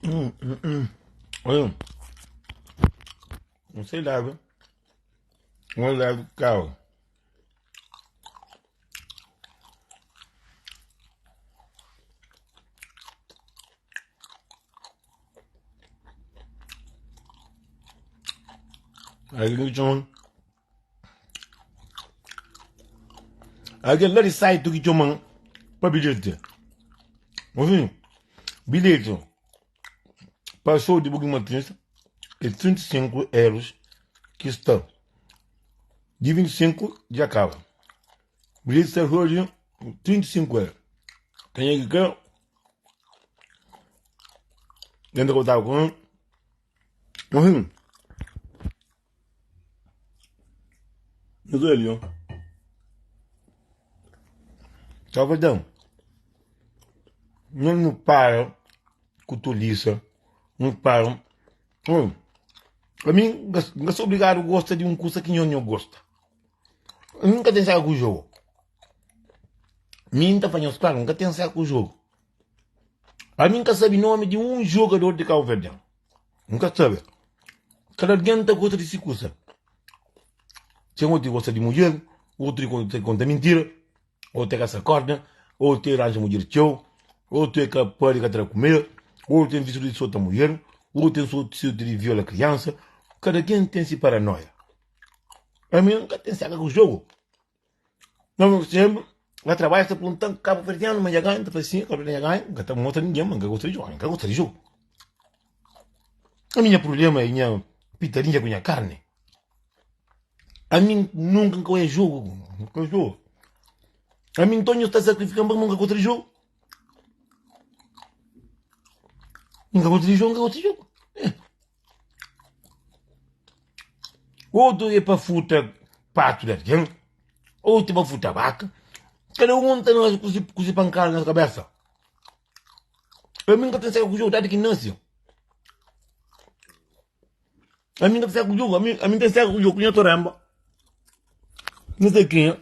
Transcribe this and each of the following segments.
Hum, hum, hum. Olha, não sei lá, viu? Não levo carro. Aí, John. Algen la di site ki txoman pa bilheti. Mozinhu, bilheti pa show di Buki Martins é 35 euros ki sta di 25 dja kaba. Bilheti sta hoje 35 euros. Kenha ki kre entra kontato ku mi. Velho. Salvador, não não para com tolice, não para. Hum. A mim, não sou obrigado a gostar de um curso que não não gosta. Eu nunca tenho saco com o jogo. Mim tá fazendo claro, nunca tenho saco com o jogo. A mim nunca sabe nome de um jogador de Cabo Verde. Nunca sabe. Cada alguém tá gosta de si kusa. Tem outro que gosta de mulher, outro que conta mentira, outro que se acorda, outro que arranja mulher teu, outro é que pode que tra comer, outro tem vício de solta mulher, outro tem vício de viola criança. Cada quem tem si paranoia. A mim nunca tem saca com o jogo. Não, sempre lá trabalho, está perguntando cabo verdiano, mas já ganha, tá assim, cabo verdiano já ganha, nunca tá mostra ninguém, mas nunca gosta de jogo, nunca gosta de jogo. A minha problema é minha pitadinha com minha carne. A mim nunca nunca é jogo, nunca é jogo. A mim Tonho está sacrificando porque nunca gosta de jogo. Nunca gosta de jogo, nunca gosta de jogo. É. Outro é para futa pato de alguém, outro é para futa vaca. Cada um tem com se pancada na cabeça. A mim nunca tem saco com o jogo, desde que nasceu. A mim nunca tem saco com o jogo, a mim, a mim tem saco com o jogo, conheço Remba. Não sei quem é.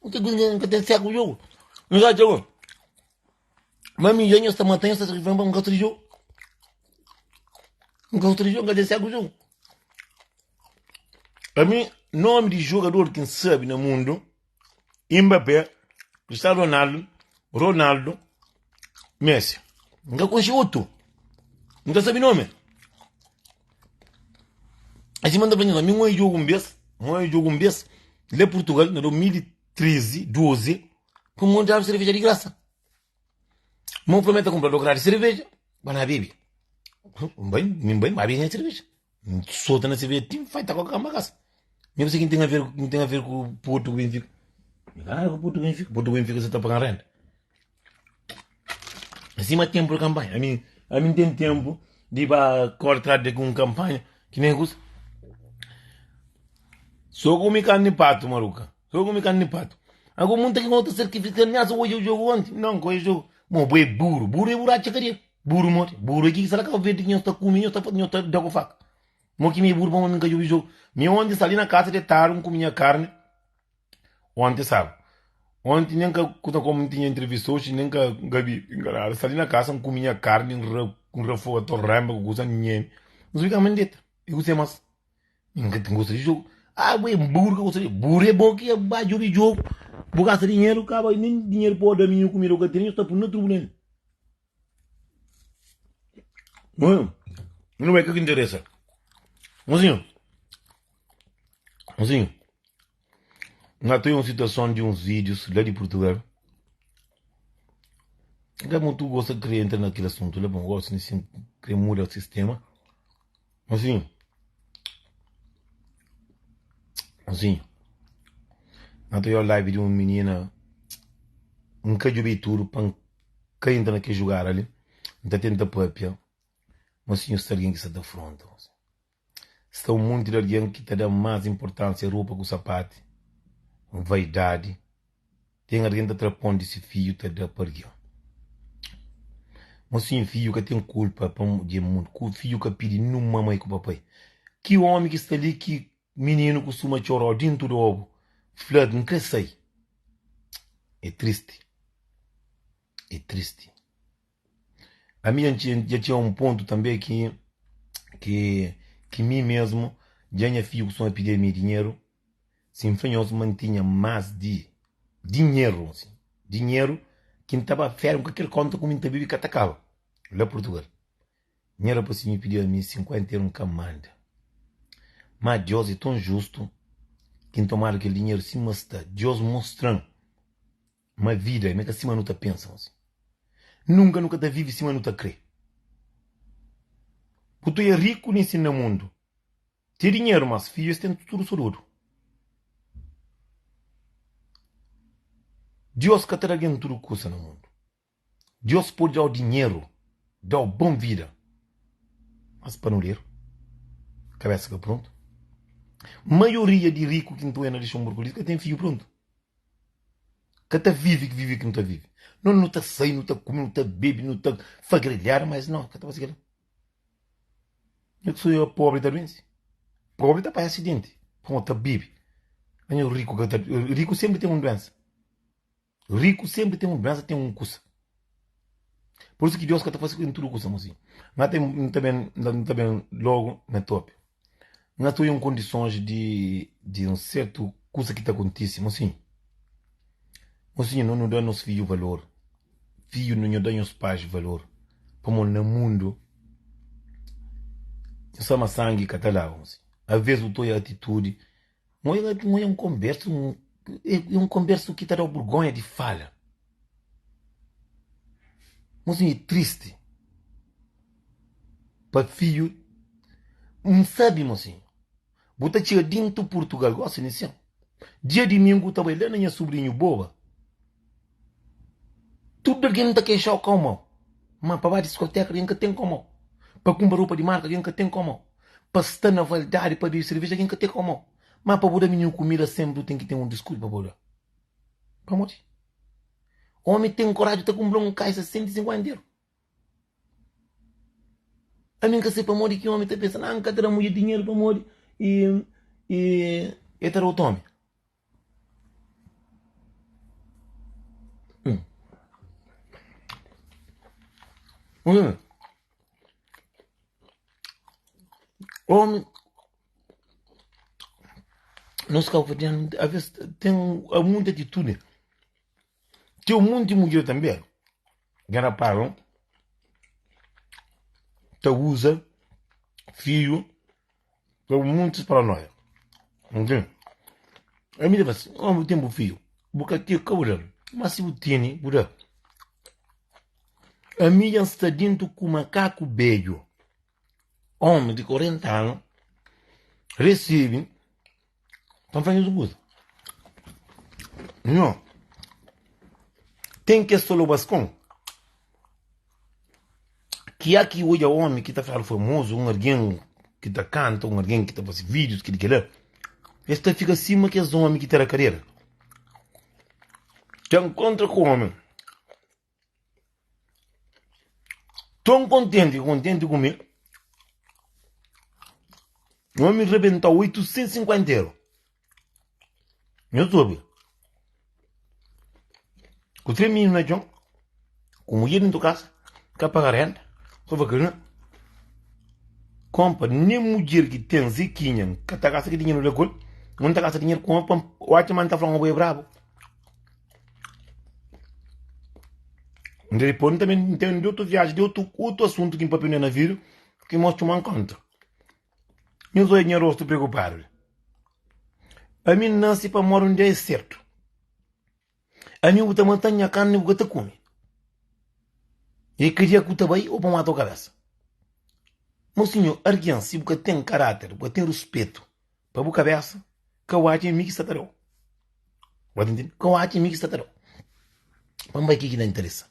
Não sei quem é, nunca tem saco com o jogo. Não sabe jogo. Mas mim já está matando, está sacrificando para nunca ter jogo. Nunca ter jogo, nunca tem saco com o jogo. A mim, nome de jogador quem sabe no mundo, Mbappé, Cristiano Ronaldo, Ronaldo, Messi. Nunca conheci outro. Nunca sabe nome. Assim manda pra mim, mim um jogo um vez, um jogo um vez, lá em Portugal, no 2013, 12, com um monte de cerveja de graça. Meu promete comprar do de cerveja, mas não bebe. Bem, bem, mas bebe cerveja. Solta na cerveja, tim, vai tá com a cama casa. Mesmo assim, tem a ver, não tem a ver com o Porto Benfica. Ah, o Porto Benfica, Porto Benfica você está pagando renda. Acima tempo de campanha. A mim, a mim tem tempo de ir para cortar de com campanha que nem custa. Só comi carne de pato, maluca. Só comi carne de pato. Agora muita que outra certificado, hoje eu jogo ontem. Não, hoje eu jogo. Bom, é burro. Burro é buraco, cadê? Burro morre. Burro aqui, será que eu vejo que nós está comendo, nós está nós tá dando faca. Mo que me burro bom nunca jogo jogo. Me ontem sali na casa de taro com minha carne. Ontem sabe. Ontem nem que como tinha entrevista hoje, nem que Gabi enganado. Sali na casa com minha carne, um refogo, torramba, com coisa ninguém. Não sei o que é mandeta. Eu gostei mais. Nunca tem gosto de jogo. Ah, ué, burro que gosta de burro é bom que vai jogar jogo. Vou gastar dinheiro, acaba nem dinheiro pode dar minha comida que tenho, está por no tribunal. Não, não é que interessa. Mozinho, mozinho, nós temos uma situação de uns vídeos lá de Portugal. Que muito gosta de querer entrar naquele assunto, lá bom, gosto de querer mudar o sistema. Mozinho, mozinho, nós temos live de uma menina, nunca joguei tudo para ka entra na kel lugar ali, N ta tenta pâpia, ma sinhor sta algen ki sta ta fronta. Sta un monti di algen ki ta da más inportánsia ropa ku sapati, vaidadi. Ten algen ta tra pon di se fidju ta da pa algen. Ma sinhor, fidju ka ten kulpa di e mundu, fidju ka pidi ninhun mamai ku papai. Ki ómi ki sta li ki mininu kustuma txora-u dintu di obu, fla-l, N krê sai. É tristi. É tristi. Ami dja txiga un pontu tanbe ki ki ki mi mesmu dja nha fidju kustuma pidi ami dinheru, si N fla nhos ma N tinha más di dinheru, dinheru ki N ta ba férias ku kel konta ku mi N ta bibi ka ta kaba la Purtugal. Nha rapasinhu pidi ami 50 eru N ka manda. Má Diós é ton justu ki N tomadu kel dinheru sima sta. Diós mostra-m ma vida é ka sima nu ta pensa. Nunka nu ka ta vive sima nu ta krê. Bu ta é riku nen sin na mundu. Ten dinheru, mas fidju es ten tudu sododu. Diós ka ta da algen tudu kusa na mundu. Dios pode dau dinheru, dau bon vida, mas pa nu ler, kabesa ka prontu. Maioria di riku ki nta oia na Luxemburgo li ka ten fidju prontu. Ka ta vivi ki vivi ki nu ta vivi. Nos nu ta sai, nu ta kume, nu ta bebe, nu ta fagrelhadu, mas no, ka ta fasi kila. Nha ki sou pobri ta duense. Pobri ta panha asidenti, pamodi ta bebe. Mas riku ka ta, riku senpri ten un duensa. Riku senpri ten un duensa, ten un kusa. Pur isu ki Deus ka ta fase ku tudu kusa mosinhu. N ta N ta ben N ta ben logu na topi. N ta oia un kondisons di di un sertu kusa ki ta kontise mosinhu. Mosinhu no nu da nos fidju valor. Fidju no nho da nhos pais valor. Pamodi na mundu nho sa ma sangi ka ta laba mosinhu. Aves bu ta oia atitudi N oja un konbersu, un konbersu ki ta da-u burgonha di fala. Mosinhu é tristi pa fidju. N sabe, mosinhu, bu ta txiga dintu Purtugal gosi li sin. Dia dimingu bu ta bai la na nha subrinhu boba. Tudu algen ta kexa-u kau mau. Ma pa ba diskoteka algen ka ten kau mau. Pa kunpra ropa di marka algen ka ten kau mau. Pa sta na valdadi pa bebe serveja algen ka ten kau mau. Ma pa bu da mininu kumida senpri bu ten ki ten un diskulpa pa bu da. Pamodi? Omi ten koraji ta kunpra un kaisa 150 eru. Ami N ka sai pamodi ki omi ta pensa, na N ka ta da mudjer dinheru pamodi e e ta da otu omi. Omi, nos kabuverdianu aves ten munti atitudi, ten munti mudjer tanbe ki rapara ta uza fidju. Ten muntis paranoia. Ntende? Ami ta fla si, oh, bu ten bu fidju, bu ka ten, ka bu da-l. Ma si bu tene, bu da. Ami dja N sta dentu ku makaku bedju, omi di 40 anu, resebe, pa N fla nhos un kuza, nho, ten kes solobaskon Ki a ki odja omi ki ta fladu famozu, un algen ki ta kanta, un algen ki ta fase vídius, kel-li kel-la, es ta fika sima kes omi ki ta da kadera. Ta nkontra ku omi ton kontenti, kontenti ku mi, omi rebenta 850 eru. Nhos obi, ku 3 mininu na txon, ku mudjer dentu kasa, ka paga renda, so pa kila, konpa nen mudjer ki ten zekinha ka ta gasta ki dinheru la ku el, un ta gasta dinheru ku un pa oca ma N ta fla ma bo é brabu. Dipos N ta ben ten di otu viaji, di otu otu asuntu ki N papia na naviu ki mos txoma-m konta. Nhos odja nha rostu preokupadu li. Ami N nase pa móre un dia é sertu. Ami bu ta mata-m nha karni bu ka ta kume. É ka dia ku ta bai ô pa mata bu kabésa. Mon sinhor, argen si bu ka ten karáter, bu ka ten ruspetu pa bu kabésa, ka bu atxa é mi ki sta ta da-u. Bu ta ntende? Ka bu atxa é mi ki sta ta da-u. Pa N bai ke ki na interesa?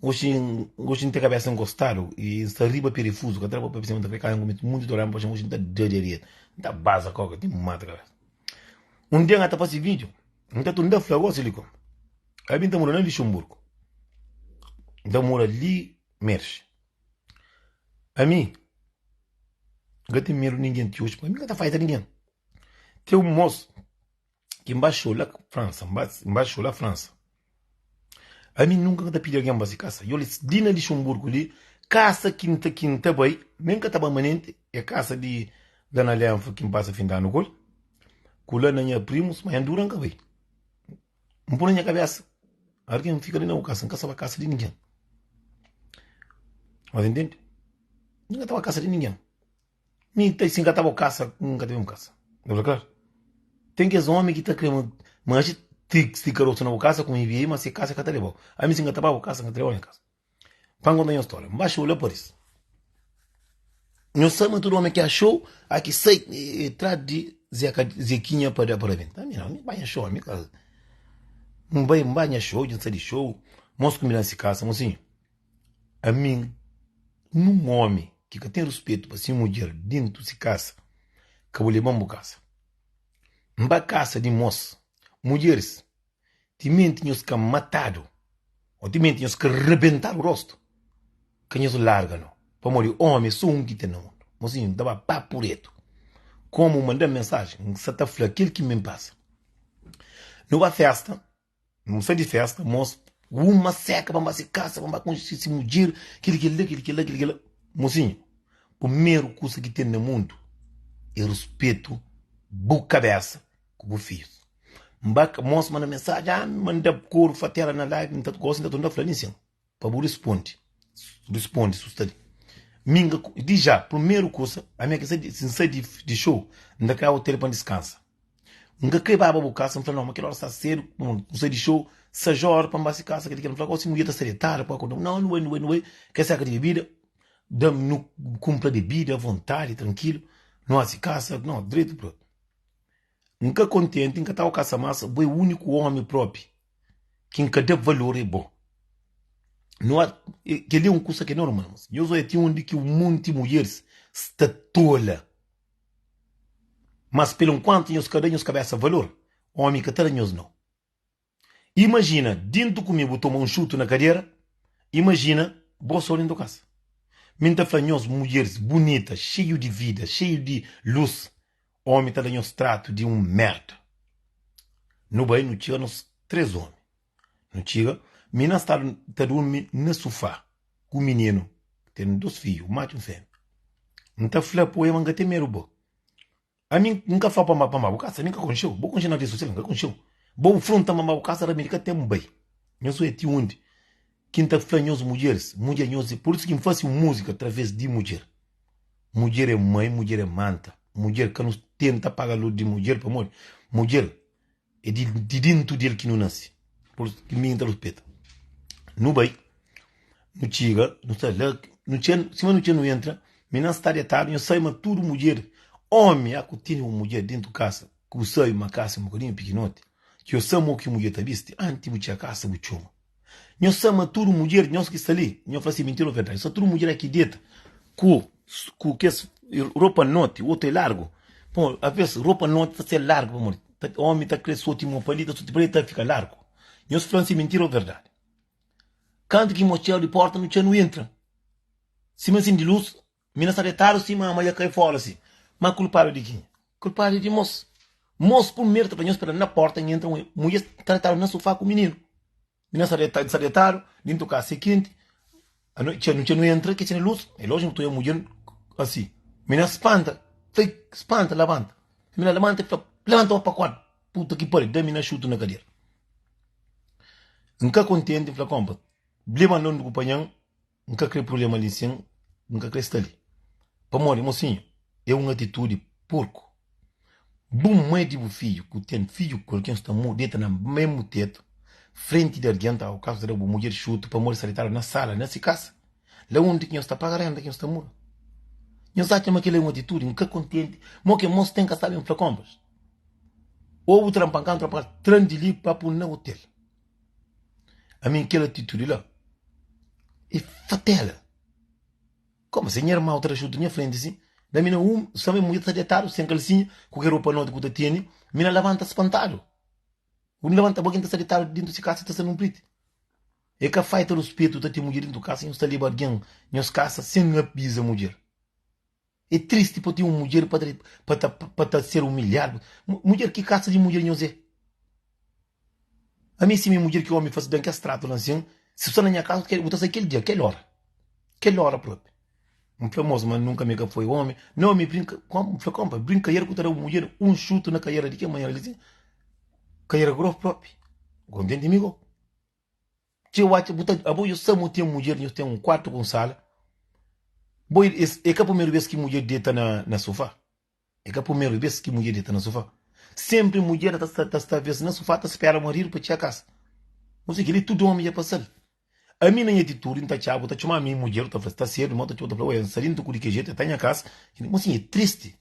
Oxi Oxi N ten kabesa ngostadu i N sta riba perifuzu, ka ta da pa papia sima N ta kre kaba N kume munti ta olha-m pa oxi N ta da di areia, N ta baza koka ti N mata kabesa. Un dia N ta fasi video, N ta tunda fla gosi li kom. Abi N ta mora na Luxemburgo, N ta mora li Merche. Ami N ka ten medu di ningen ti oxi, pabia mi ka ta faita ningen. Ten un mos ki N ba xou la Fransa, N ba xou la Fransa. Ami nunka N ka ta pidi algen ba si kasa. I oli, li na Lixonburgu li, Kasa ki N ta ki N ta bai, nen N ka ta bai manenti, é kasa di la na Lenfa ki N pasa fin di anu ku el, ku la na nha primus, ma N dura N ka bai. N pui na nha kabesa, algen fika li na bu kasa, N ka sta ba kasa di ningen. Mas intende? N ka ta ba kasa di ningen. Mi ta si N ka ta ba kasa, N ka ta ben bu kasa. N fla klaru. Ten kes omi ki ta kre manxe ti karosu na bu kasa ku mi, ma se kasa ka ta lebau. Ami si N ka ta ba bu kasa, N ka ta lebau nha kasa. Pa N konta nhos stória, N ba xou la Paris. Nhos sabe ma tudu omi ki a xou, a ki sai e tra di Zeka, Zekinha pa da parabens. Ami nau, mi ba nha xou, ami ka. N bai, N ba nha xou, dja N sai di xou, mos kumida si kasa, mosinhu, ami nun omi ki ka ten ruspetu pa si mudjer dentu si kasa, ka bu leba-m bu kasa. N ba kasa di mos, mudjeris. Timenti nhos ka matadu ô timenti nhos ka rebentadu rostu, ka nhos larga no, pamodi ómi é sô un ki ten na mundu. Mosinhu, N ta ba papu retu. Kómu manda-m mensajen, N sa ta fla kel ki mi N pasa. Nu ba fésta, nu sai di fésta, mos uma séka pa N ba se kasa, pa N ba konxe se mudjer, kel kel-la, kel kel-la, kel kel-la. Mosinhu, primeru kusa ki ten na mundu é ruspetu bu kabésa ku bu fidjus. N ba mos manda mensaji, ah, manda koru fatela na live, N ta gosi N ta torna fla ninsin pa bu rispondi, rispondi su sta li. Mi N ka di ja, primeru kusa, ami ki sai si N sai di di show, N ta kai hotel pa N diskansa. N ka kre baba bu kasa, N fla no, ma kel ora sta sedu, N sai di show, 6 ora pa N ba si kasa, kel ki N fla gosi mudjer ta sta detadu pa akorda, no, nu bai, nu bai, nu bai, kel seka di bebida, da-m nu kunpra bebida avontadi, trankilu, nu hasi kasa, no, dretu propi. N ka kontenti, N ka tava kasa mas, bo é úniku ómi propi ki N ka da valor é bo. Nu a, kel-li é un kusa ki é normal, mas nhos odja ti undi ki un monti mudjeris sta tola. Mas pelu nkuantu nhos ka da nhos kabesa valor, ómi ka ta da nhos nau. Imajina dintu ku mi bu toma un xutu na kadera, imajina bo so dintu kasa. Mi N ta fla nhos mudjeris bunita, xeiu di vida, xeiu di lus, omi ta da nhos tratu di un merda. Nu bai nu txiga nos 3 omi, nu txiga, mi na sta ta durmi na sufá ku mininu, ten 2 fidju, un matxu un femia. N ta fla poi ma N ka ten medu bo. Ami N ka fla pa ma bu kasa, ami N ka konxeu. Bo konxe na redi sosial, N ka konxeu. Bo nfronta ma ma bu kasa ramedi ka ten bai. Nhos oia ti undi ki N ta fla nhos mudjeris, mudjer nhos é. Pur isu ki N fasi un muzika atraves di mudjer. Mudjer é mai, mudjer é manta. Mudjer ka nu tenta paga lus di mudjer pamodi mudjer É di di dentu di el ki nu nase. Pur isu ki mi N ta ruspeta. Nu bai, nu txiga, nu sta la, nu txiga, sima nu txiga nu entra, mi na sta detadu, nhu sai ma tudu mudjer, omi a ku tene un mudjer dentu kasa, ku bu sabi ma kasa é un bokadinhu pikinoti, ki yo sa mo ki mudjer ta bisti, anti bu txiga kasa bu txoma. Nho sa ma tudu mudjer, nhos ki sta li, nho fla si é mintira ou verdadi, nho sa tudu mudjer aki deta ku ku kes ropa noti, otu é largu, pô, aves ropa noti ta ser largu pamodi ta omi ta kre soti mo pa li ta soti pa li ta fika largu. Nhos fla-m si é mintira ou verdadi. Kantu ki mos txeu di porta nu txeu nu entra, sima sindi lus, Mi na sta detadu si mama dja kai fora si. Ma kulpadu di kenha? Kulpadu di mos. Mos purmeru ta fla nhos spera na porta nha entra un mudjer sta detadu na sufá ku mininu. Mi na sta detadu, sta detadu dintu kasa é kenti. Ano txeu nu txeu nu entra ke txeu lus, é lógiku nu ta oja mudjer asi. Mi na spanta, fla spanta labanta. Mi na labanta fla labanta pa kuartu. Puta ki pariu, da mi na xutu na kadera. N ka kontenti, N fla konpa, leba-m la undi ku panha-m. N ka kre prubléma li sin, N ka kre sta li. Pamodi, mosinhu, é un atitudi porku. Bu mai di bu fidju ku ten fidju ku algen sta mu deta na mésmu tetu, frenti di algen, ta kasu ta da bu mudjer xutu pamodi sta detadu na sala, na si kasa, la undi ki nhos ta paga renda, ki nhos ta mura. Nhos atxa ma kel-la é un atitudi? N ka kontenti. Mo ke mos ten ka sabe N fla konpas. Ô bu tra-m pa N ka, N tra-m pa ka, tra-m di li pa pun na otel. Ami kel atitudi la é fatela. Como se nha irmão ta da xutu nha frenti si, da mi na um, sabe mulher ta detadu sem kalsinha, ku kel ropa noti ku ta tene, mi na labanta spantadu. Bu labanta bo kin ta sta detadu dintu si kasa ta sta nun priti. E ka faita ruspetu ta ten mulher dintu kasa, nhos ta leba algen nhos kasa sem avisa mulher. É tristi pa ten un mudjer pa ta pa ta pa ta ser umilhadu. Mudjer ki kasa di mudjer nhos é? Ami si mi mudjer ki omi fasi dan kes tratu la nsin, si bu sta na nha kasa bu ta sai kel dia, kel ora. Kel ora propi. N fla mos ma nunka mi ka foi omi. No mi brinka, kom, n fla kompa, brinkader ku ta da bu mudjer un xutu na kaiera di kel manera li sin, kaiera grof propi. Kontenti mi go. Txeu atxa bu ta, abo yo sa mo ten mudjer, nhos ten un kuartu ku un sala. Bo es e ka primeru bes ki mudjer deta na na sofá. É ka primeru bes ki mudjer deta na sofá. Senpri mudjer ta sta ta sta ves na sofá ta spera maridu pa txega kasa. Mo si keli tudu omi dja pasal. Ami na nha atitudi N ta txaba, bu ta txoma ami mudjer, bu ta fla sta sedu, ma bu ta txoma bu ta fla, oia N sta dintu ku di ke jetu, e ta nha kasa. Mo si é tristi.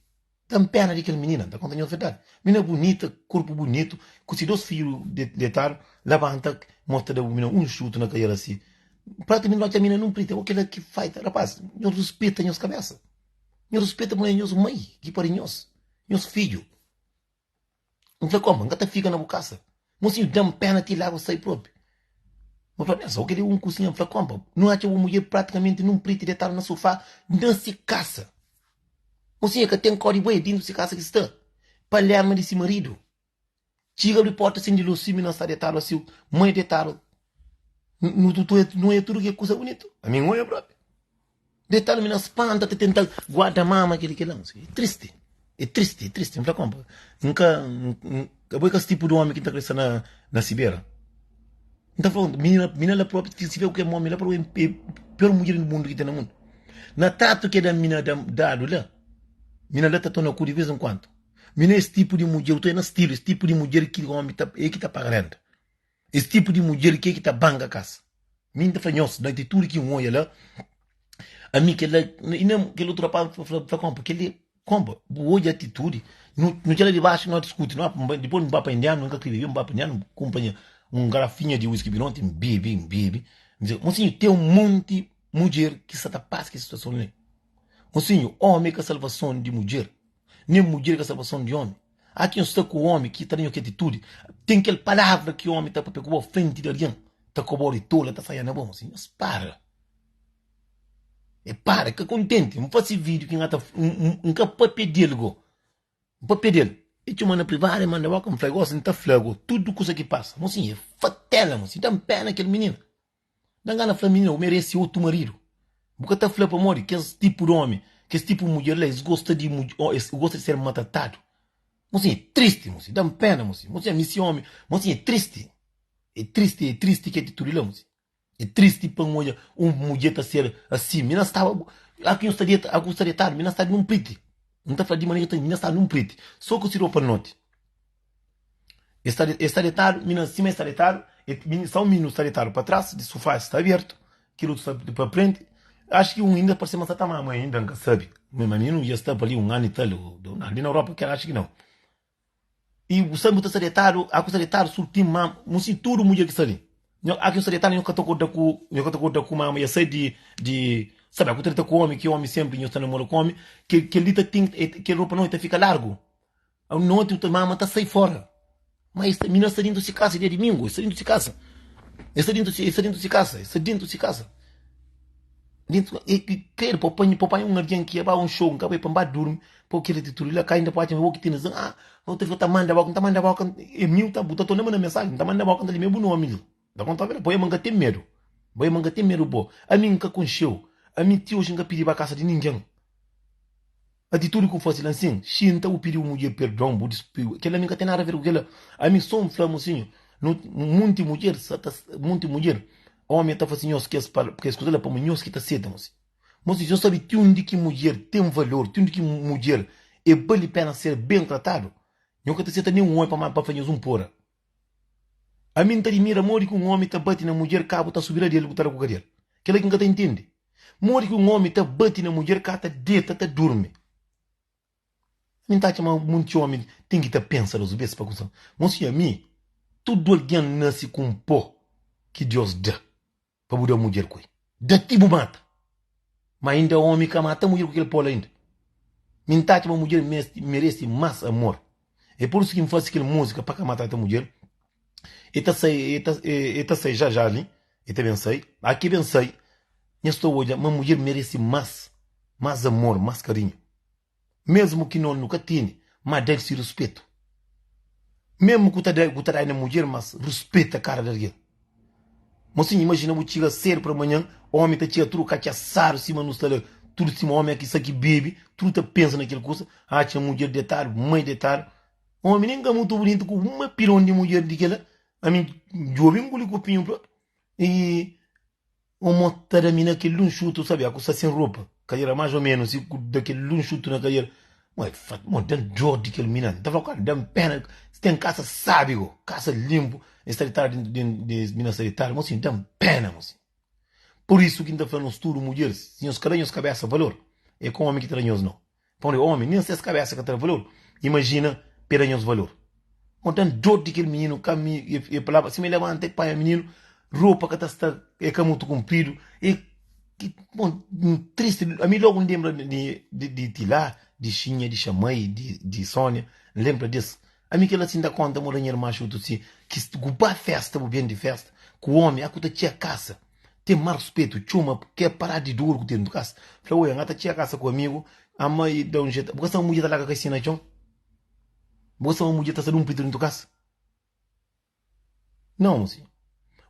Da-m pena di kel minina, N ta konta nhos verdadi. Minina bunita, korpu bunitu, ku si dos fidju detadu, labanta, mos ta da bu minina un xutu na kaiela si. Pratimenti N odja minina nun prita, o kila ki faita. Rapaz, nhos rispita nhos kabesa. Nhos rispita pamodi é nhos mai ki pari nhos, nhos fidju. N fla koma, N ka ta fika na bu kasa. Mosinhu da-m pena ti lagua sai propi. N fla, Pensa, o kel-li un kusinha. N fla, Konpa, nu atxa bu mudjer pratikamenti nun priti detadu na sufá na si kasa. Mosinhu, e ka ten kau di bai, é dintu si kasa ki sta. Palerma di si maridu. Txiga abri porta sindi lus si mina sta detadu asi, mai detadu. Nu nu oia tudu ke kusa bunitu. Ami N oia propi. Detadu mina spanta ta tenta guarda mama kili kila. É tristi, é tristi, é tristi. N fla konpa, N ka, abo é ka es tipu di omi ki N ta kre sta na na si bera. N ta fla, minina, minina la propi si fla ku ke omi la propi é pior mudjer di mundu ki ten na mundu. Na tratu ke da mina dadu la, mina la ta tona ku di vez en kuantu. Mi na es tipu di mudjer, bu ta oia na stilu, es tipu di mudjer ki omi ta, é ki ta paga renda. Es tipu di mudjer ki é ki ta banka kasa. Mi N ta fla nhos, na atitudi ki N oia la, ami kel la, i nen kel otu rapaz fla, fla konpa, kel li, konpa, bu odja atitudi, nu, nu txega la di baxu, no diskuti, no, dipôs N ba pa indianu, N ka kre bebe, N ba pa indianu, N kunpra nha un garafinha di whisky binoti, N bebe, N bebe, N dize, mosinhu, ten un monti mudjer ki sa ta pasa kes situason li. Mosinhu, omi é ka salvason di mudjer. Nen mudjer ka salvason di omi. A ki nhos sta ku omi ki ta da nho ki atitudi, ten kel palavra ki omi ta papia ku bo frenti di algen, ta kobau di tola, ta saia na bo. Mosi, nhos para. E para, ka kontenti. N fasi video ki N ta N ka papia di el go. N papia di el. E txoma na privadu, e manda boka, N fla, gosi N ta fla go tudu kusa ki pasa. Mosi, e fatela, mosi, da-m pena kel minina. Da ngana fla minina bu merese otu maridu. Bu ka ta fla pamodi kes tipu di omi, kes tipu di mudjer la es gosta di es gosta di ser maltratadu. Mosinha é tristi mosinha, da-m pena mosinha. Mosinha mi si omi, mosinha é tristi. É tristi, é tristi ki atitudi la mosinha. É tristi pa N odja un mudjer ta ser asi. Mi na staba, a ki nhu sta deta, a ku sta detadu, mi na staba nun priti. N ta fla di manera ki mi na staba nun priti. So ku si ropa noti. E sta, e sta detadu, mina sima e sta detadu, e, mini, sa un mininu sta detadu pa tras di sufá sta abertu, kel otu sta pa frenti. Acho ki un inda parse ma sta ta mama ainda, N ka sabe. Ma mininu dja sta pa li un anu i tal, li na Europa kel acho ki nau. I bu sabe bu ta sta detadu, aku sta detadu surtin mama, mu si tudu mudjer ki sta li. Nho, aki nho sta detadu, nho ka ta korda ku, nho ka ta korda ku mama, ya sai di, di, sabe, aku ta deta ku omi, ki omi sempri nho sta namora ku omi, kel, kel li ta tin, kel ropa nau ta fika largu. A noti ta mama ta sai fora. Ma esta mina sta dintu si kasa dia dimingu, sta dintu si kasa. Esta dintu si, esta dintu si kasa, esta dintu si kasa. Dintu e credo pa panha, pa panha un algen ki ba un show, nka bai pa ba durmi, pa kel atitudi la, ka inda pa atxa bo ki tene zan, ah, bo ta fika ta manda boka, nta manda boka, e mi ta bu ta torna manda mensagem, nta manda boka, nta limia bu nomi li. Da konta verdadi, bo e ma nka ten medu. Bo e ma nka ten medu bo. Ami nka konxeu. Ami ti oji nka pidi ba kasa di ningen. Atitudi ku fasi la nsin, xinta bu pidi bu mudjer perdon, bu dispi, kela mi ka ten nada a ver ku kela. Ami so nfla mosinhu, no munti mudjer sa ta munti mudjer, omi ta fasi nhos kes pa kes kuza la pamo nhos ki ta seta mosinhu. Mosinhu, nhos sabi ti undi ki mudjer ten valor, ti undi ki mudjer e bali pena ser ben tratadu, nho ka ta seta nen un omi pa pa fla nhos un pora. Ami nta dimira modi ki un omi ta bati na mudjer ka bu ta subi la del bu ta da ku kadel. Kela ki nka ta intende. Modi ki un omi ta bati na mudjer ka ta deta ta durmi. Ami nta atxa ma munti omi ten ki ta pensa dos bes pa kusa. Mosinhu ami tudu algen nasi ku un po ki Dios da. Pa bu da mudjer ku el. Da ti bu mata. Ma inda omi ka mata mudjer ku kel pó la inda. Mi N ta atxa ma mudjer mesti, meresi mas amor. É pur isu ki N fasi kel múzika pa ka matrata mudjer. E ta sai, e ta, e ta sai já já li, e ta ben sai. A ki ben sai, nha sta odja ma mudjer meresi mas, mas amor, mas karinhu. Mesmu ki no nu ka tene, ma da-l si ruspetu. Mesmu ku ta da, ku ta da na mudjer, mas ruspeta kara di algen. Mosinhu, imajina bu txiga sedu pra manhan, omi ta txiga tudu katxasadu sima nu sta la, tudu sima omi ki sa ki bebe, tudu ta pensa na kel kusa, atxa mudjer detadu, mai detadu. Omi nen ka mutu bunitu ku uma piron di mudjer di kela, ami djobe nguli kopinhu propi i Un mo ta da mi na kel lunxutu, sabe, aku sta sen ropa, kadera más o ménus, si ku da kel lunxutu na kadera, mo e fla, mo da-m dor di kel mina, N ta fla, kal, da-m péna, si ten kasa sábi go, kasa linpu, e sta ditadu dentu, dentu, di mina sta ditadu, mo sin, da-m péna, mo sin. Pur isu ki N ta fla nos tudu mudjeris, si nhos ka da nhos kabésa valor, é ka ómi ki ta da nhos, nau. Pamodi omi nen ses kabesa ka ta da valor, imajina pe da nhos valor. Mon ten dor di kel mininu ka mi e palabra sima e labanta e panha mininu ropa ka ta sta e ka mutu kunpridu e bon tristi ami logu n lembra di di Tilá di Xinha di Xamai di di Sonia n lembra des ami kila si n da konta mo da nha irma xutu si ki ku ba festa bu ben di festa ku omi aku ta txia kasa. Ten más ruspetu, txoma ke pará di dor ku ten du kasa. Fla, oia, N ta txega kasa ku amigu, ama i da un jetu. Bu ka sabe ma mudjer ta larga kasinha na txon? Bu ka sabe ma mudjer ta sta dun pritu dentu kasa? Nau, mosinhu.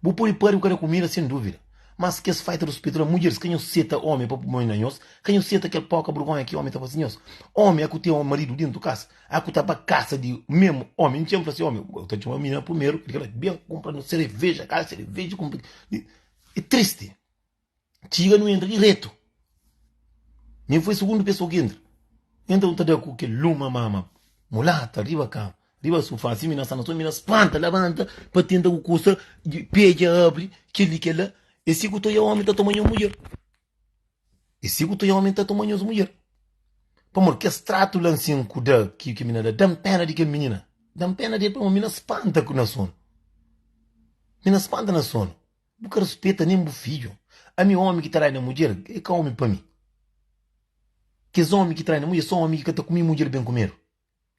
Bu pode pari ku kada kumida, sen duvida. Mas kes falta di ruspetu la, mudjeris, ka nhos seta omi pa poi na nhos, ka nhos seta kel poka burgonha ki omi ta fase nhos. Omi, aku ten maridu dentu kasa, aku ta ba kasa di memu omi. N txen fla si omi, bu ta txoma mina primeru, el fla, ben kunpra no sereveja, kasa sereveja, kunpra. É tristi. Txiga nu entra diretu. Mi foi sugundu pesoa ki entra. Entra nu ta da ku kel luma mama mulata riba kama, riba sufá, si mina sta na sonu, mina spanta, labanta pa tenta ku kusa, pedja abri, kel-li kel-la. É si ku ta oja omi ta toma nha mudjer. É si ku ta oja omi ta toma nhos mudjer. Pamodi kes tratu la nsin ku da ki ki mina da, da-m pena di kel minina. Da-m pena di el pamodi mina spanta na sonu. Mina spanta na sonu. Bu ka ruspeta nen bu fidju. Ami omi ki ta rai na mudjer é ka omi pa mi. Kes omi ki ta rai na mudjer so omi ki ka ta kume mudjer ben kumedu.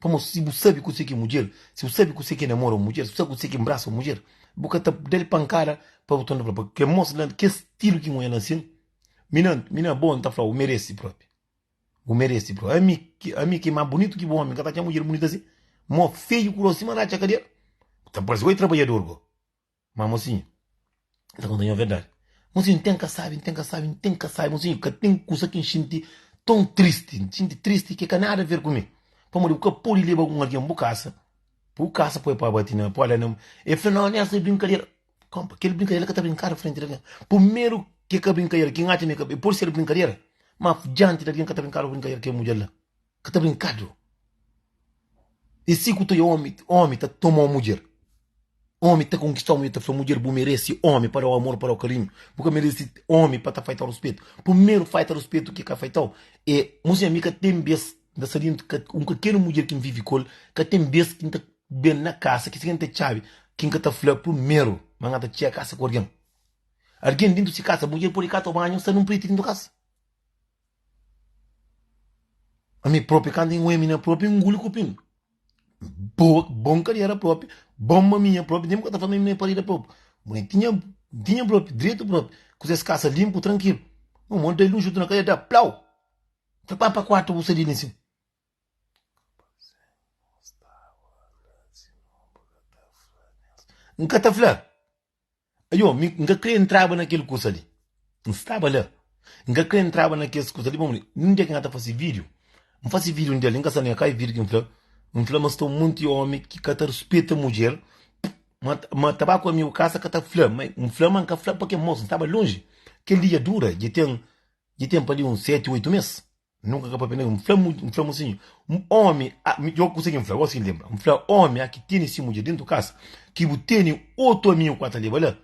Pamodi si bu sabe kuse ki mudjer, si bu sabe kuse ki namora un mudjer, si bu sabe kuse ki nbrasa un mudjer, bu ka ta da-l pankada pa bu torna fla pa kel mos la, kes stilu ki N oja la nsin, mi na, mi na bo N ta fla bu merese propi. Bu merese propi. Ami ki, ami ki é más bunitu ki bu omi, N ka ta atxa mudjer bunitu asin. Mo feiu ku rostu sima ratxa kadera. Ta parse ku é trabadjador go. Ma mosinhu, N ta konta nho verdadi. Mosinhu, N ten ka sabi, N ten ka sabi, N ten ka sabi. Mosinhu, ka ten kusa ki N xinti ton tristi. N xinti tristi ki ka nada ver ku mi. Pamodi bu ka pode leba un algen bu kasa, bu kasa poi pa bati na, pa da na. El fla, no, nessa é brinkadera. Konpa, kel brinkadera ka ta brinkadu frenti di algen. Primeru ki ka brinkadera, ki N atxa ma e pode ser brinkadera, ma dianti di algen ka ta brinkadu brinkadera kel mudjer la. Ka ta brinkadu. E si ku ta omi, omi ta toma un mudjer. Omi ta konkista un mudjer, ta fla mudjer bu meresi omi pa dau amor, pa dau karinhu. Bu ka meresi omi pa ta faitau ruspetu. Primeru faita ruspetu ki ka faitau e mosinha mi ka ten bes nta sta dintu ka un kalker mudjer ki nvivi kol ka ten bes ki nta ben na kasa ki si ka nta txabi ki nka ta fla primeru ma nga ta txega kasa ku algen. Algen dintu si kasa mudjer pode ka ta banhu sta nun preti dintu kasa. Ami propi kantu N omi na propi N nguli kupin. Bo bon kadera propi, bon maminha propi, nem ku ta fla ma mi é parida propi. Bonitinha, tinha propi, dretu propi, ku ses kasa limpu, trankilu. Un monti di luxu tu na kadera da plau! Ta ba pa kuartu bu sai di li nsin. N ka ta fla. Ayo, mi N ka kre entraba na kel kusa li. N staba la. N ka kre entraba na kes kusa li pamodi un dia ki N ta fase vídiu, N fase vídiu un dia li, N ka sa nen kal vídiu ki N fla, N fla ma sta un monti omi ki ka ta ruspeta mudjer, ma ma ta ba ku amigu kasa ka ta fla, ma N fla ma N ka fla pa kel mosu, N staba lonji. Kel dia dura, dja ten dja ten pa li uns seti, oitu mes. Nunka ka papia N fla mu, N fla mosinhu, un omi, a, mi, yo kusa ki N fla, gosi ki N lenbra. N fla, omi a ki tene si mudjer dentu kasa, ki bu tene otu amigu ku a ta leba la,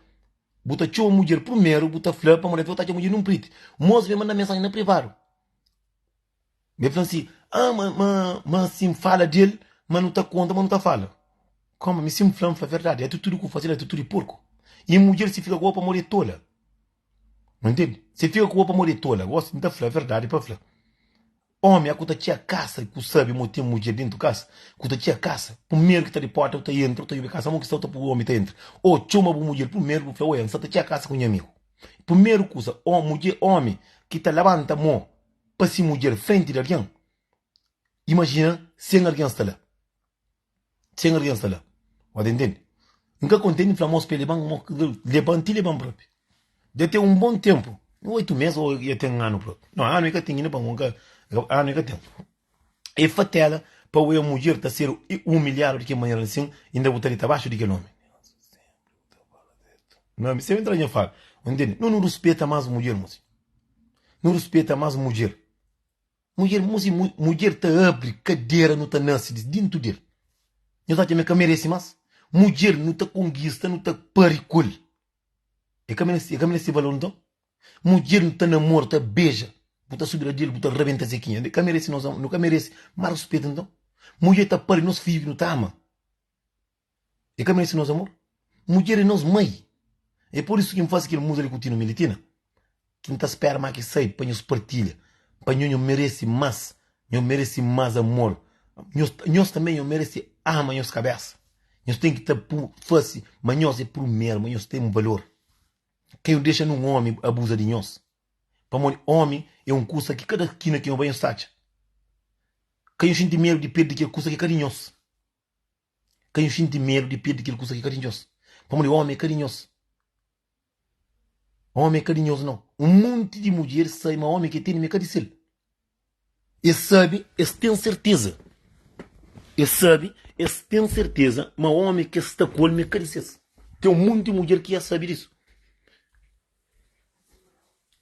bu ta txoma mudjer prumeru, bu ta fla, pamodi bu ta atxa mudjer nun priti. Mos ben manda mensajen na privadu. Mi fla si, ah, ma, ma, ma si N fala del, ma nu ta konta, ma nu ta fala. Koma, mi si N fla, N fla verdadi, atitudi ku fase la, atitudi porku. I mudjer si fika ku bo pamodi e tola. Nu ntende? Se fika ku bo pamodi é tola. Gosi N ta fla verdadi pa fla. Omi a ku ta txia kasa ku sabe mo ten mudjer dentu kasa, ku ta txia kasa, primeru ki ta di porta bu ta entra, bu ta jubi kasa mo ki sta bu ta pui omi ta entra. O txoma bu mudjer primeru bu fla oia N sta ta txia kasa ku nha amigu. Primeru kusa, o mudjer omi ki ta labanta mo pa si mudjer frenti di algen, imajina sen algen sta la. Sen algen sta la. Bo ta intende? N ka kontenti, N fla mos pa e leba-m, mo leba-m ti leba-m propi. Dja ten un bon tenpu, 8 mes o dja ten anu propi. No, anu e ka ten inda pa N ka, anu e ka ten. E fatela pa oia mudjer ta ser umilhadu di kel manera asin, inda bu ta dita baxu di kel omi. Não, mi sempre entra nha fala. Entende? Não, não respeita mais mulher, moço. Não respeita mais mulher. Mulher, moço, mulher ta abre cadeira, não ta nasce de dentro dele. Nós acha que merece mais? Mulher não ta conquista, não ta pare com ele. E ka merece, e ka merece valor então? Mudjer nu ta namora, ta beja, bu ta subi la del, bu ta rabenta zekinha. Nu ka merese nos nu ka merese más ruspetu nton? Mudjer ta pari nos fidju ki nu ta ama. E ka merese nos amor? Mudjer é nos mai. É por isu ki N fase kel muza li ku Tino Militina, ki N ta spera ma ki sai pa nhos partilha, pa nho nho merese más, nho merese más amor. Nhos, nhos tanbe nho merese ama nhos kabesa. Nhos ten ki ta fase ma nhos é prumeru, ma nhos ten valor. Ka nhos dexa nun omi abuza di nhos, pamodi omi é un kusa ki kada skina ki nhos bai nhos ta atxa. Ka nhos xinti medu di perde kel kusa ki ka di nhos. Ka nhos xinti medu di perde kel kusa ki ka di nhos, pamodi omi é ka di nhos. Omi é ka di nhos nau. Un monti di mudjeris sabe ma omi ki tene ma é ka di sel. Es sabe, es ten serteza. Es sabe, es ten serteza ma omi ki es sta ku el ma é ka di ses. Ten un monti mudjer ki ja sabe disu.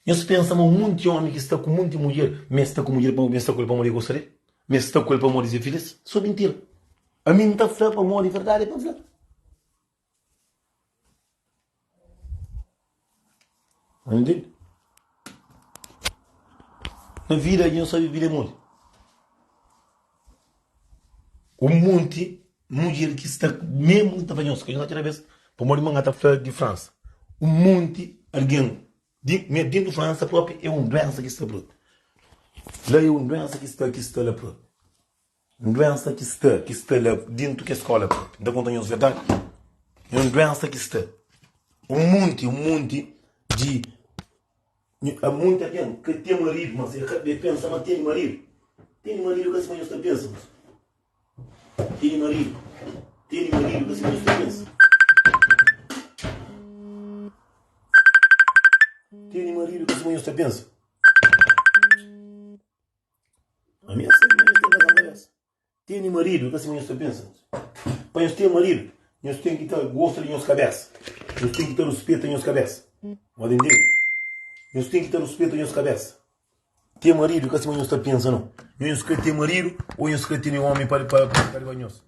Nhos pensa ma un monti omi ki sta ku monti mudjer ma es sta ku mudjer ma es sta ku el pamodi es gosta del? Ma es sta ku el pamodi es é filis? So mintira. Ami N ta fla pamodi verdadi é pa fla. Entende? Na vida, nhos sabe vida é modi. Un monti mudjer ki sta mesmu ki ta fla nhos, ka nhos atxa na bes, pamodi ma N ta fla di Fransa. Un monti algen di me dentu Fransa propi é un duensa ki sta propi. La é un duensa ki sta ki sta la propi. Un duensa ki sta, ki sta la dentu kes skola propi. N ta konta nhos verdadi. É un duensa ki sta. Un monti, un monti di a monti algen ka ten maridu, mas e ka e pensa ma tene maridu. Tene maridu ka sima nhos ta pensa, mosu. Tene maridu, tene maridu ka sima nhos ta pensa. Tene maridu ka sima nhos ta pensa. Ami N sabe ma nhos ten razon kabesa. Tene maridu, ka sima nhos ta pensa. Pa nhos ten maridu, nhos ten ki ta gosta di nhos kabesa. Nhos ten ki ta ruspeta nhos kabesa. Nhos intende? Nhos ten ki ta ruspeta nhos kabesa. Ten maridu, ka sima nhos ta pensa no. Nhos ka ten maridu ô nhos ka tene omi pa pa pa riba nhos.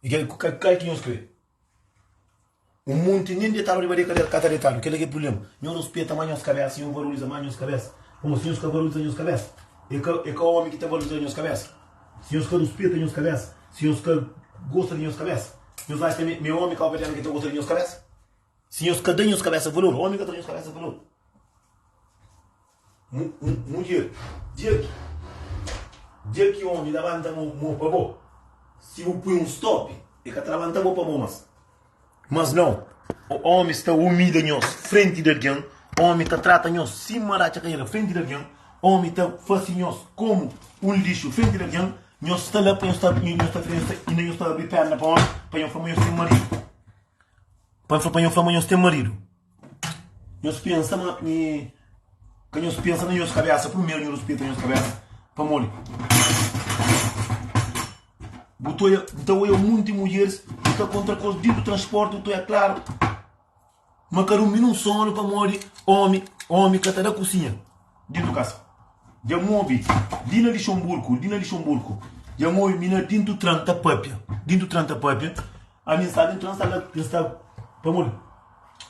E kel kal ki nhos kre? Un monti nen detadu riba di kadera ka ta detadu. Kela ki é prubléma. Nhos ruspeta más nhos kabésa, nhos valoriza más nhos kabésa. Pamodi si nhos ka valoriza nhos kabésa, é ka é ka ómi ki ta valoriza nhos kabésa. Si nhos ka ruspeta nhos kabésa, si nhos ka gosta di nhos kabésa, nhos atxa ma é ómi kabuverdianu ki ta gosta di nhos kabésa? Si nhos ka da nhos kabésa valor, ómi ka ta da nhos kabésa valor. Mudjer, dia ki dia ki omi labanta mo pa bo, si bu pui un stop, e ka ta labanta mo pa bo mas. Mas nau, omi sta umilha nhos frenti di algen, omi ta trata nhos sima ratxa kanhera frenti di algen, omi ta fasi nhos komu un lixu frenti di algen, nhos sta la pa nhos ta nhos ta inda nhos ta abri perna pa omi pa nhos fla ma nhos ten maridu. Pa nhos fla pa nhos fla ma nhos ten maridu. Nhos pensa ma mi ka nhos pensa na nhos kabesa primeru nhos ruspeta nhos kabesa pamodi bu ta oia bu ta oia munti mudjeris bu ta kontra ku es dintu transporti bu ta oia klaru ma ka durmi nun sonu pamodi omi omi ka ta da kusinha dintu kasa dja N obi li na Lixonburku li na Lixonburku dja N obi mina dintu tran ta papia dintu tran ta papia ami N sta dintu tran N sta la N sta pamodi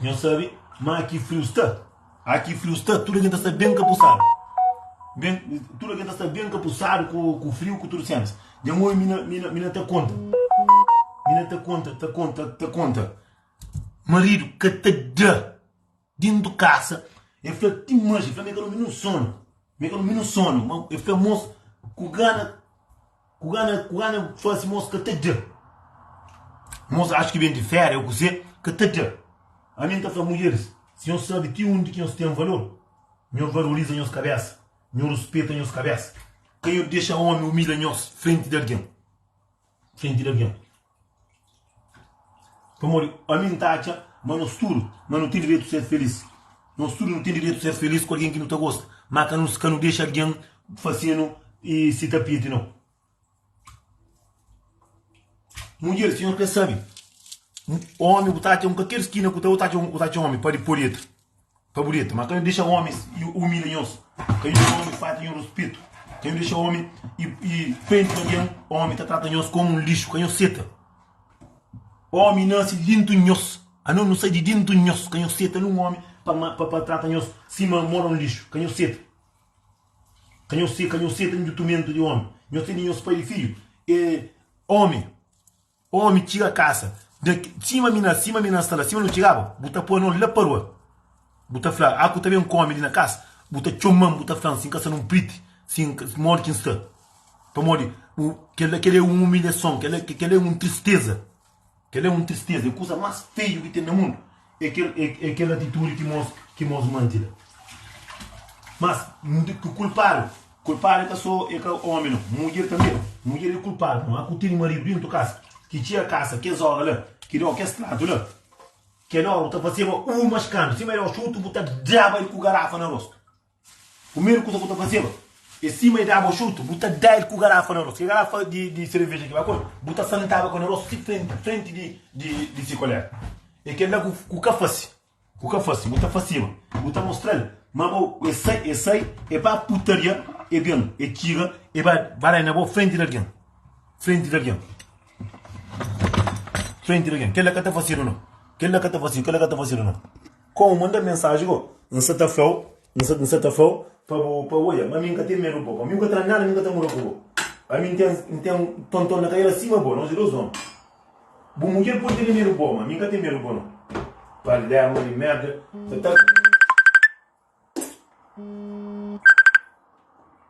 Nhos sabe ma aki friu sta? Aki friu sta, tudu algen ta sta ben kapusadu. Ben, tudu algen ta sta ben kapusadu ku, ku friu, ku tudu sénas. Dja N obi mina, mina, mina ta konta. Mina ta konta, ta konta, ta konta. Maridu ka ta da dentu kasa. El fla ti manxe, el fla mi ka durmi nun sonu. Mi ka durmi nun sonu. Ma el fla mos ku gana Ku gana ku gana fase mos ka ta da. Mos acho ki ben di féria ou kuzê ka ta da. Ami N ta fla mudjeris, si nhos sabe ti undi ki nhos ten valor, nhos valoriza nhos kabésa, nhos ruspeta nhos kabésa. Ka nhos dexa omi umilha nhos frenti di algen, frenti di algen. Pamodi ami N ta atxa ma nos tudu ma nu ten direitu ser felís. Nos tudu nu ten direitu ser felís ku algen ki nu ta gosta, má ka nu ka nu dexa algen fase-nu si tapeti nau. Mudjer, si nhos krê sabe, ómi bu ta atxa un kalker skina ku ta bu ta atxa bu ta atxa ómi pa di pode deta, pa bu deta. Má ka nhos dexa ómis umilha nhos, ka nhos dexa ómi falta nhos ruspetu, ka nhos dexa ómi i frenti di algen ómi ta trata nhos kómu un lixu, ka nhos seta. Ómi nase di dintu nhos, anos nu sai di dintu nhos, ka nhos seta nun ómi pa pa trata nhos sima mora un lixu, ka nhos seta. Ka nhos ka nhos seta njutumentu di ómi. Nhos tene nhos pai di fidju e ómi. Ómi txiga kasa da sima mi na sima mi na sta la sima nu txigaba bu ta poi nos la pa rua bu ta fla a ku ta ben kome li na kasa bu ta txoma-m bu ta fla-m si N ka sta nun priti si N modi ki N sta pamodi bu kel-la kel-la é un umilhason kel-la kel-la é un tristeza. Kel-la é un tristeza, é kuza más feiu ki ten na mundu, é kel, é kel atitudi ki mos, ki mos manti la. Mas, ki kulpadu, kulpadu é ka so, é ka omi no, mudjer tanbe, mudjer é kulpadu no, a ku tene maridu dentu kasa, ki txia kasa kes ora la, ki dau kes tratu la, kel ora bu ta faseba uma skandu, sima el dau xutu bu ta daba el ku garafa na rostu. Primeru kuza ku ta fazeba é sima e daba xutu, bu ta da el ku garafa na rostu. Kel garafa di sereveja ki ba ku el, bu ta santaba ku el na rostu si frenti, frenti di di si kolega. É kel la ku ku ka fasi, ku ka fasi, bu ta fasiba, bu ta mostra-l ma bo e sai, e sai, e ba putaria, e ben, e txiga, e ba ba la na bo frenti di algen, frenti di algen, frenti di algen. Kel la ka ta fasidu no, kel la ka ta fasidu, kel la ka ta fasidu no. Komu manda mensaji go, N sa ta fla-u, N sa, N sa ta fla-u pa bu, pa bu odja ma mi N ka ten medu bo. Pa mi N ka tra nada, mi N ka ta muda ku bo. Ami N ten, N ten tonton na kaera sima bo, nos é dos omi. Bu mudjer pode tene medu bo, ma mi N ka ten medu bo no. Palerma di merda, ta ta.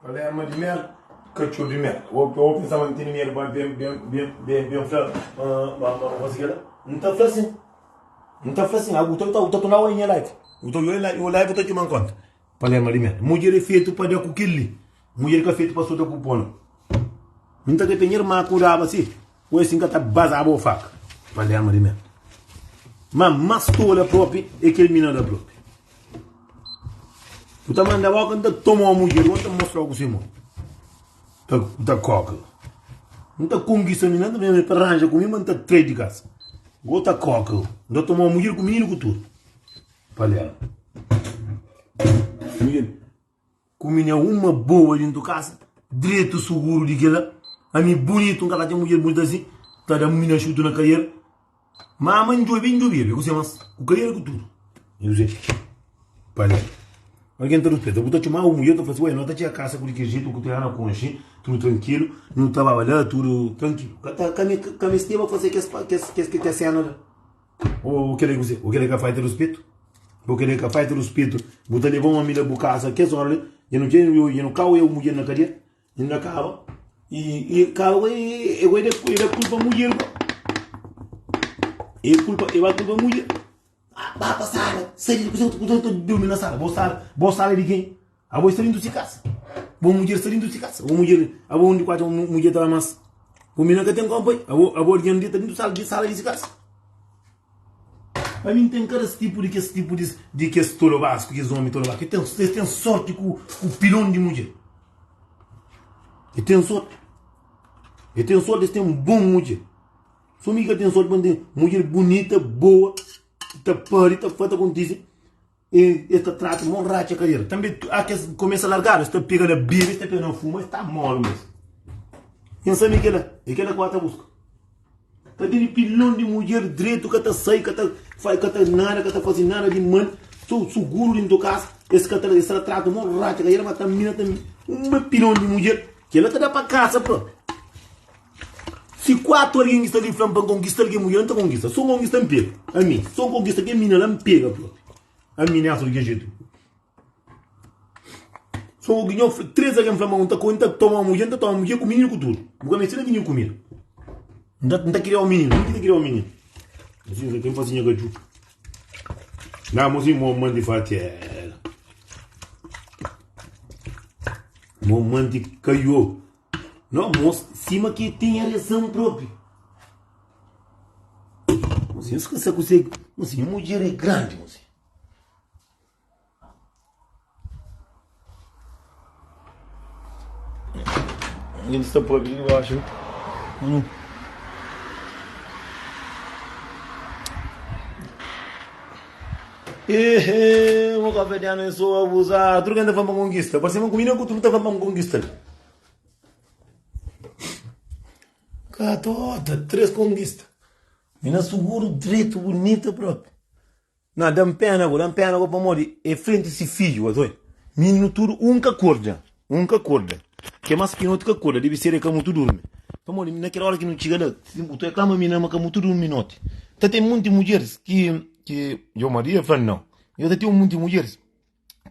Palerma di merda, katxor di merda. Bo, bo pensa ma N tene medu pa ben, ben, ben, ben, ben fla ma, ma, ma fasi kela? N ta fla sin. N ta fla sin, ah, bu ta, bu ta torna oia nha life. Bu ta oia nha life, bu ta txoma-m konta. Palerma di merda. Mudjer é fetu pa da ku kel-li. Mudjer ka fetu pa so da ku pó, no. N ta kre pa nha irma kudaba si, oia si N ka ta bazaba o faka. Palerma di merda. Ma mas tola propi é kel mina la propi. Bu ta manda boka, N ta toma-u mudjer, N ta mostra-u ku se mon. Ta, ta koka. N ta konkista mina, N ta ben ta ranja ku mi, ma N ta trai di kasa. Go ta koka. N ta toma-u mudjer ku mininu ku tudu. Palerma. Mudjer. Ku minha uma boa dintu kasa, dretu suguru di kila. Ami bunitu, N ka ta atxa mudjer bunita asi, ta da mina xutu na kaiera. Mama N djobe, N djobe, ku se mas, ku kaiera ku tudu. Nhos pale. Algen ta ruspeta, bu ta txoma bu mudjer, ta fla si, oi, no ta txega kasa ku di kel jetu, ku ta na konxe, tudu trankilu, nu ta baba la, tudu trankilu. Ka ta, ka ka mesteba fase kes, kes, kes, kes sena la. Ô kel-li kuzê? Ô kel-li ka falta ruspetu? Ô kel-li ka falta ruspetu? Bu ta leba un omi la bu kasa kes óra li, dja nu dja nu ka oia un mudjer na kadia, inda kaba i i kaba i e da kulpa mudjer go. E kulpa e ba kulpa mudjer. Ba pa sala, sai di kuzê kuzê ta durmi na sala? Bo sala, bo sala di ken? Abo sta dintu si kasa. Bo mudjer sta dintu si kasa. Bo mudjer, abo undi ku atxa mudjer ta ba mas. Bo mina ka ten konpai. Abo, abo algen di ta dintu sala di sala di si kasa. Pa mi ten kada tipu di kes tipu di di kes tolobasku, kes omi tolobasku. Ten, es ten sorti ku ku pilon di mudjer. E ten sorti. E ten sorti, es ten bon mudjer. So mi ka ten sorti pa N ten mudjer bunita, boa, ta pari, ta fla, ta kontise. E es ta trata mon ratxa kadera. Tanbe a kes kumesa largadu, es ta pega na bebe, es ta pega na fuma, es ta mori mes. Ken sabe kela? E kela ku a ta buska. Ta tene pilon di mudjer dretu ka ta sai, ka ta fai, ka ta nada, ka ta fasi nada di mal, so suguru dintu kasa, es ka ta es ta trata mon ratxa kadera, ma ta mina ta uma pilon di mudjer, kela ta da pa kasa propi. Si 4 algen ki sta li fla-m pa N konkista algen mudjer, N ta konkista. So N konkista N pega. Ami, so N konkista kel mina la N pega propi. Ami Nelson di kel jetu. So N nho fla, 3 algen fla-m ma N ta N ta toma un mudjer, N ta toma mudjer ku mininu ku tudu. Bu ka meste na mininu ku mina. N ta N ta kria un mininu, mi ki ta kria un mininu. Mosinhu fla, ten fase nha katxupa. Na, mosinhu, mo mandi fatela. Mo mandi kaiô. No mos sima ki tinha rezan propi. Mozinho, nhos ka sa kuse. Mozinho, mudjer é grandi, mozinho. Ele sta poi li baixo. Hum. Ehe, o café eu sou abusado. Tudo que anda fama conquista. Parece uma comida que tudo tá fama conquista. Catota, três conquista. Mina seguro, direito, bonita próprio. Na da-m pena go, da-m pena go pamodi e frenti si fidju, oi oi. Mininu tudu un ka korda, un ka korda. Ke mas pinotu ka korda, debi ser e ka mutu durmi. Pamodi na kel ora ki nu txiga la, si bu ta reklama minina ma ka mutu durmi noti. Ta ten munti mudjeris ki ki Djo Maria fla-m nau. Yo ta ten un munti mudjeris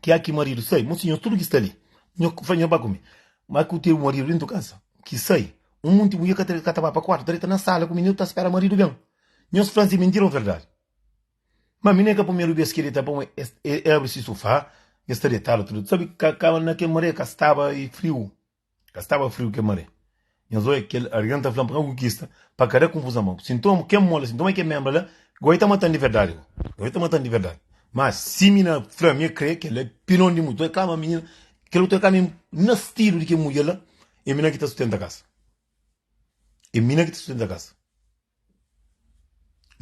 ki a ki maridu sai, mo sinhor tudu ki sta li, nho fla nho ba ku mi. Ma ku ten maridu dentu kasa ki sai, un munti mudjer ka ta ka ta ba pa kuartu, ta deta na sala ku mininu ta spera maridu ben. Nhos fla-m si mintira o verdadi. Ma mi ne ka primeru bes ki deta pamodi es e abri si sufá es sta detadu tudu sabi ka ka na kel maré ka staba e friu ka staba friu kel maré nhos oia kel algen ta fla-m pa ka konkista pa ka da konfuzon ma sintomu ken mola sintomu é kel menbra la goi ta matan di verdadi goi ta matan di verdadi ma si mi na fla mi kre kel la pilon di mutu e klama minina kel otu e klama na stilu di kel mudjer la e mina ki ta sustenta kasa e mina ki ta sustenta kasa.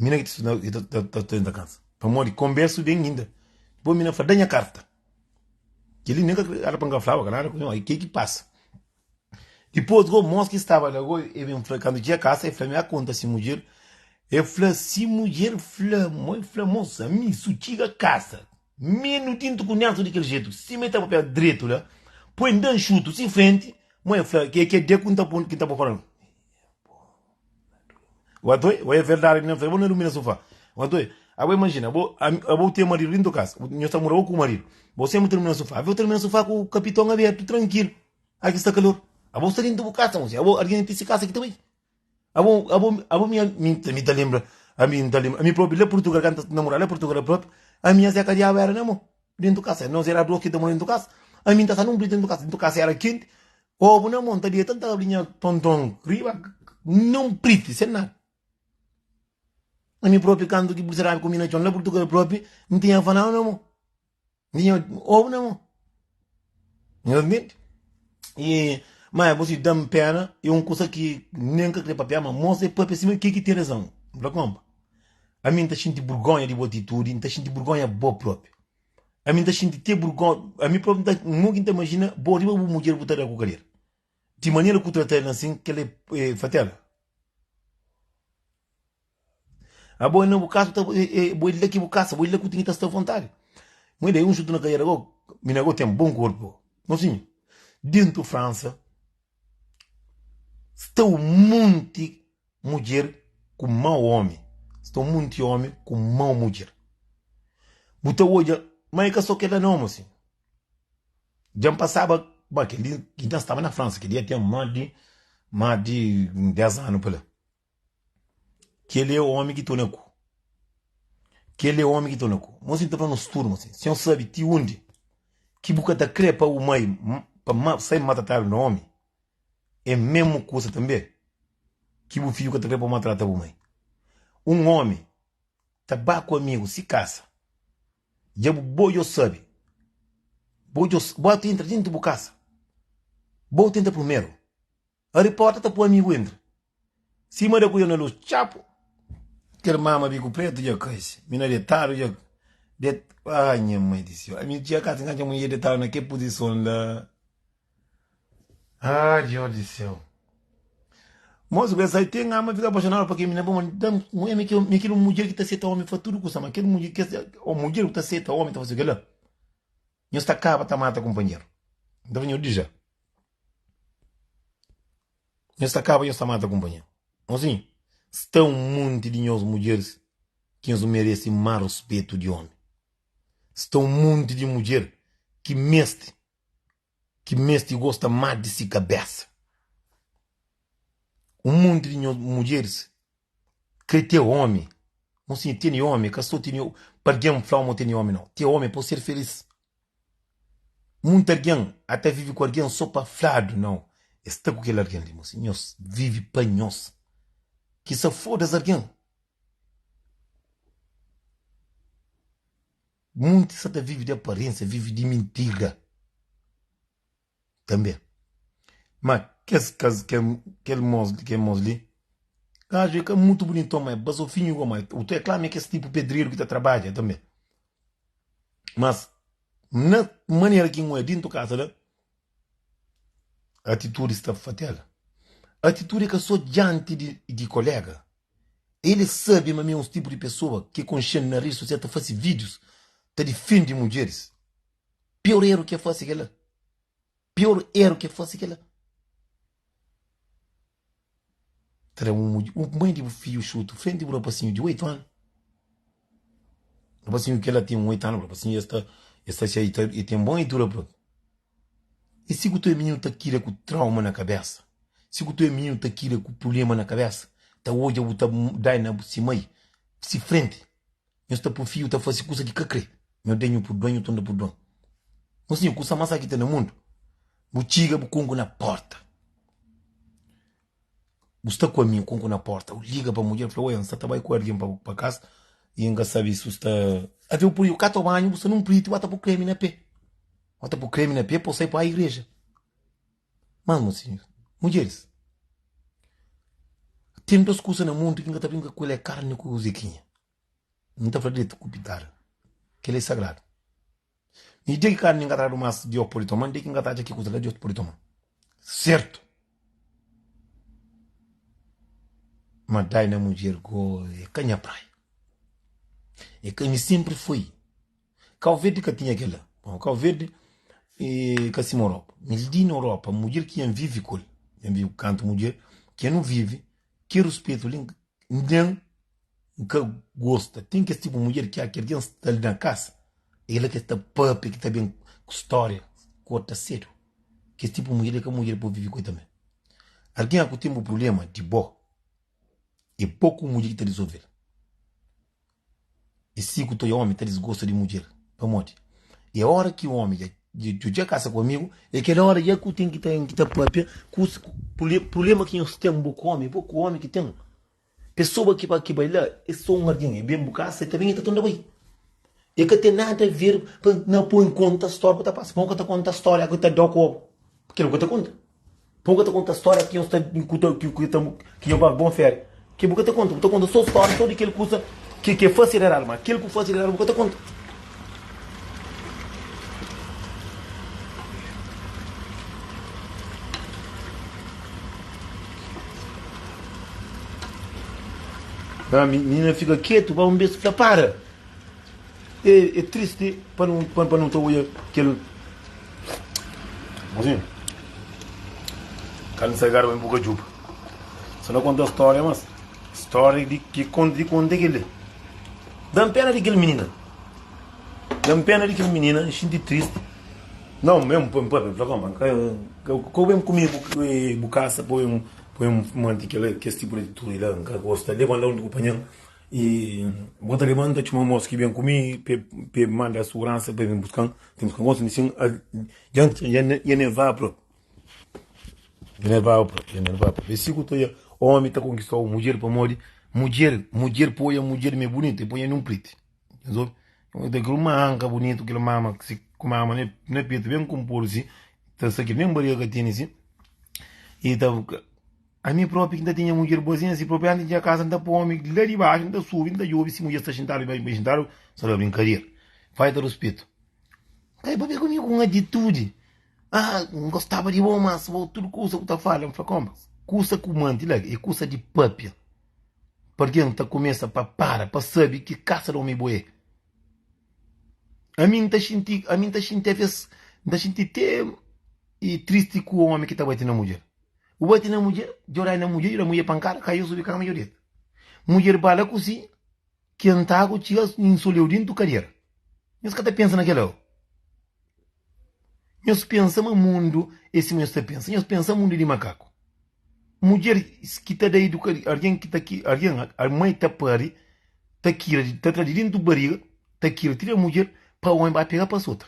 Mina ki ta ta tenta kansa. Pamodi konbersu ben inda. Dipôs mina fla, da nha karta. Kel-li nen ka éra pa N ka flaba, ka nada ku nho. Ke ki pasa? Dipôs go, mos ki staba la go, e ben fla, kantu txiga kasa, e fla mi, a konta si mudjer. E fla, si mudjer fla, mo e fla, mos, ami su txiga kasa, menu dintu ku Nelson di kel jetu, sima e ta papia dretu la, poi N da nxutu si frenti, mo e fla, ke ke de ku N ta pon, ki N ta pon fora. Watoi, oi é verdade que não bo não dormir na sofá. Watoi, abo imagina, abo, abo tem marido dentro de casa, nós está morando com o marido. Você sempre dormir na sofá. Abo dormir na sofá com o capitão aberto, tranquilo. Aqui está calor. Abo está dentro de casa, moça. Abo alguém tem casa aqui também. Abo, abo, abo minha, me, me tá lembra, a mim tá lembra, a mim próprio lá Portugal, quando namorar lá Portugal próprio, a minha Zé Cadiabo era na mão, dentro de casa. Nós era duas que estamos dentro de casa. A mim tá só num dentro de casa, dentro de casa era quente. Obu na mon ta deta, N ta abri nha tonton riba, non priti, sen nada. Ami propi kantu ki pulsera ku mi na txon la Purtugal propi, N tinha fanau na mon. N tinha obu na mon. Nhos ntende? E, ma bu si da-m pena, e un kusa ki nen ka kre papia, ma mos e papia sima ke ki ten razon. N fla, konpa, ami N ta xinti burgonha di bu atitudi, N ta xinti burgonha bo propi. Ami N ta xinti te burgonha, ami propi N ta, mo ki N ta imajina bo riba bu mudjer bu ta da ku kadera. Di manera ku trata el asin, kel é fatela. Abo é na bu kasa, ta, é, é, bo é la ki bu kasa, bo é la ku tinha ta sta vontadi. Mãe daí um chuto na cadeira go, mina go tem bom corpo. Mocinho, dentro França sta um monte mudjer ku mau omi sta un munti omi ku mau mudjer bu ta odja ma e ka so kela nau mosi dja n pasaba ba kel li inda n staba na fransa kel li dja ten ma di ma di 10 anu pa la kel li é omi ki tona ku kel li é omi ki tona ku mosi n ta fla nos tudu mosi si nhos sabi ti undi ki bu ka ta kre pa bu mai pa sai matratadu na omi É mesmu kusa tanbê ki bu fidju ka ta krê pa bu maltrata bu mai. Un ómi ta ba ku amigu si kasa, dja bu bo dja sabe, bo dja bo ta entra dentu bu kasa, bo ta entra primeru, abri porta ta poi amigu entra. Sima da ku dja na lus txapu, kel mama biku pretu dja kai si, mi na detadu dja det ai nha mai di séu, ami txia kasa nka txia mudjer detadu na ke puzison la. Ah, Deus di céu. Moço, que sai tem ama fica apaixonado pa kel mina, bom, dan, mulher me que me aquele mulher que ta aceita homem faz tudo kusa, mas aquele mulher que o mulher que ta aceita homem ta fazer aquilo. Nhos ta acaba ta mata companheiro. Então nhos diz já. Nhos ta acaba nhos ta mata companheiro. Mocinho, sta um monte de nhos mulheres que nhos merece mais respeito de homem. Sta um monte de mulher que meste ki meste gosta más di si kabésa. Un monti di nhos mudjeris krê ter ómi. Mosinha, tene ómi ka sô tene pa algen fla-u ma tene ómi, nau. Ter ómi é pa bu ser filís. Munti algen ata vive ku algen sô pa fladu, nau. Es sta ku kel algen li, mosinha. Nhos vive pa nhos. Ki sa foda-s algen. Munti sa ta vive di aparênsia, vive di mintira tanbê. Ma kes kes kel mos kel mos li, gaju é ka mutu buniton, ma é bazofinhu igual, ma u ta reklama é kes tipu pedreru ki ta trabadja tanbê. Mas na manera ki N oja dintu kasa la, atitudi sta fatela. Atitudi é ka so dianti di di kolega. El sabe ma mi é uns tipu di pesoa ki konxe-m na redi sosial ta fase vídius ta difende mudjeris. Pior eru ki e fase kel-la. Pior eru ki e fase kel-la. Ta da un mãe di bu fidju xutu frenti di bu rapasinhu di 8 anu. Rapasinhu kel-la ten 8 anu, rapasinhu el sta el sta xeiu, el ten bon itura propi. E si ku tué mininu ta kria ku trauma na kabesa, si ku tué mininu ta kria ku prublema na kabesa, ta odja bu ta dai na si mai, si frenti, nhos ta pui fiju ta fasi kusa ki ka kre, nho da nhu purdua, nhu torna purdua. Mosinhu, kusa mas ki ten na mundu, bu txiga bu konku na porta, bu sta ku amigu, konku na porta, bu liga pa mudjer, fla, oi, N sta ta bai ku algen pa kasa i N ka sabi si bu sta. Ave bu pui, kata banhu, bu sta nun priti, bu ata pui kremi na pe. Bo ta pui kremi na pe pa bo sai pa igreja. Mas, mosinhus, mudjeris, ten dos kusa na mundu ki N ka ta brinka ku el, é karni ku zekinha. N ta fla dretu ku pitada, kel-la é sagradu. Mi dia ki karni N ka tradu mas, Dios pode toma-m, dia ki N ka ta atxa ki kusa la, Dios pode toma-m. Sertu! Ma dai na mudjer go é ka nha praia. É ka mi senpri foi. Kau Verdi ka tinha kela. Bom, Kau Verdi e ka sima Europa. Mi li na Europa, mudjer ki N vivi ku el, N vivi ku kantu mudjer ki N vivi, ki ruspetu li, nen N ka gosta. Ten kes tipu mudjer ki ki algen sta li na kasa, e la ki ta papia, ki ta ben ku storia, korta sedu. Kes tipu mudjer li ka mudjer pa bu vivi ku el tanbe. Algen ku ten bu prublema di bo, e bo ku mudjer ki ta risolvel. E si ku toi omi ta disgosta di mudjer pamodi e ora ki omi dja dja kasa ku amigu e kel ora dja ku ten ki ta ki ta papia ku prublema ki nhos ten bo ku omi bo ku omi ki ten pesoa ki ba ki bai la e so un algen e ben bu kasa e ta ben e ta torna bai e ka ten nada a ver pa na poi konta storia ku ta pasa pa bo ka ta konta storia ku ta dau ku kel ku ta konta. Pô ka ta konta stória ki nhos ta ku ta ki ki ta ki nhos ba bon féria. Ki bu ka ta konta, bu ta konta sô stória sô di kel kusa ki ki fase di eradu, ma kel ku fase di eradu bu ka ta konta. Ma minina fika ketu pa un bes fla para. É, é triste pa nu, pa, pa nu ta oia kel Mozinho, karni sagradu pa mi bu ka djuba. Sa na konta stória, mas stória di ki konta di konta é kel-li. Da-m pena di kel minina. Da-m pena di kel minina, N xinti tristi. Não, mesmo pa mi papia, N fla, koma, ka, ka, ka bu ben ku mi bu, bu kasa pa bu ben manti kel, kes tipu di atitudi la, N ka gosta. Leba-m la undi ku panha-m. I bo ta libanta txoma mos ki ben ku mi pe pe manda suguransa pa ben buskan ten buskan gosi mi sin dja dja nervaba propi dja nervaba propi dja nervaba propi si ku ta oia omi ta konkistau mudjer pamodi mudjer mudjer pa oia mudjer mi é bunitu e ponha nun priti kel manka bunitu kel mama si ku mama na petu ben konpodu si ta sta ki nen bariga ka tene si i ta Ami propi ki N ta tinha mudjer boazinha si propi antis di nha kasa N ta poi omi la di baxu N ta subi N ta djobi si mudjer sta xintadu ben ben xintadu Sta la brinkader falta ruspetu Ka e papia ku mi ku un atitudi Ah N gostaba di bo mas bo tudu kusa ku ta fala N fla konpa kusa ku manti la e kusa di papia pa algen ta kumesa pa para pa sabi ki kasa di omi bo e Ami N ta xinti ami N ta xinti aves N ta xinti te tristi ku omi ki ta bati na mudjer. Bu bati na mudjer, djorai na mudjer, djora mudjer pankada, kaiu subi kama djo deta. Mudjer bala ku si kenta ku txiga insoleu dintu kadera. Nhos ka ta pensa na kela o? Nhos pensa ma mundu é sima nhos ta pensa? Nhos pensa mundu é di makaku? Mudjer ki ta da iduka algen ki ta ki algen mai ta pari ta kira ta tra di dintu bariga ta kira tira mudjer pa omi ba pega pa sota.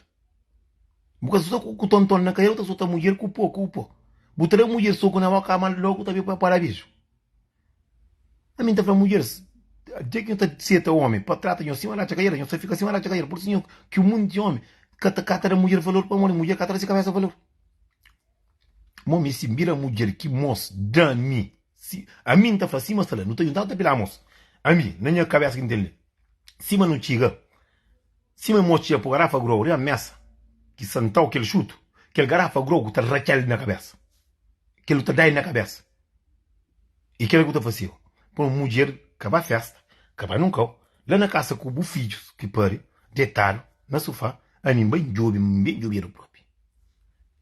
Bu ka sota ku tonton na kadera, bu ta sota mudjer ku po, ku po. Bu ta da mudjer soku na boka, ma logu ta ben pa para beju. Ami N ta fla mudjeris, Dja ki nho ta seta omi pa trata nho sima latxa kaiera, nho ta fika sima latxa kaiera. Pur isu nho ki un monti omi ka ta ka ta da mudjer valor pamodi mudjer ka ta da si kabesa valor. Mo mi si N bira mudjer ki mos da mi si ami N ta fla sima sta la nu ta djuntadu ta pila mos ami na nha kabesa ki N ten li sima nu txiga sima mos txiga ku garafa grou riba mesa ki santau kel xutu kel garafa grou ku ta ratxal na kabesa kel ku ta dai na kabesa. I kila ku ta fasiba pa un mudjer ka ba festa, ka ba nun kau, la na kasa ku bu fidjus ki pari, detadu na sufá, ami N bai djobe, N ben djobedu propi.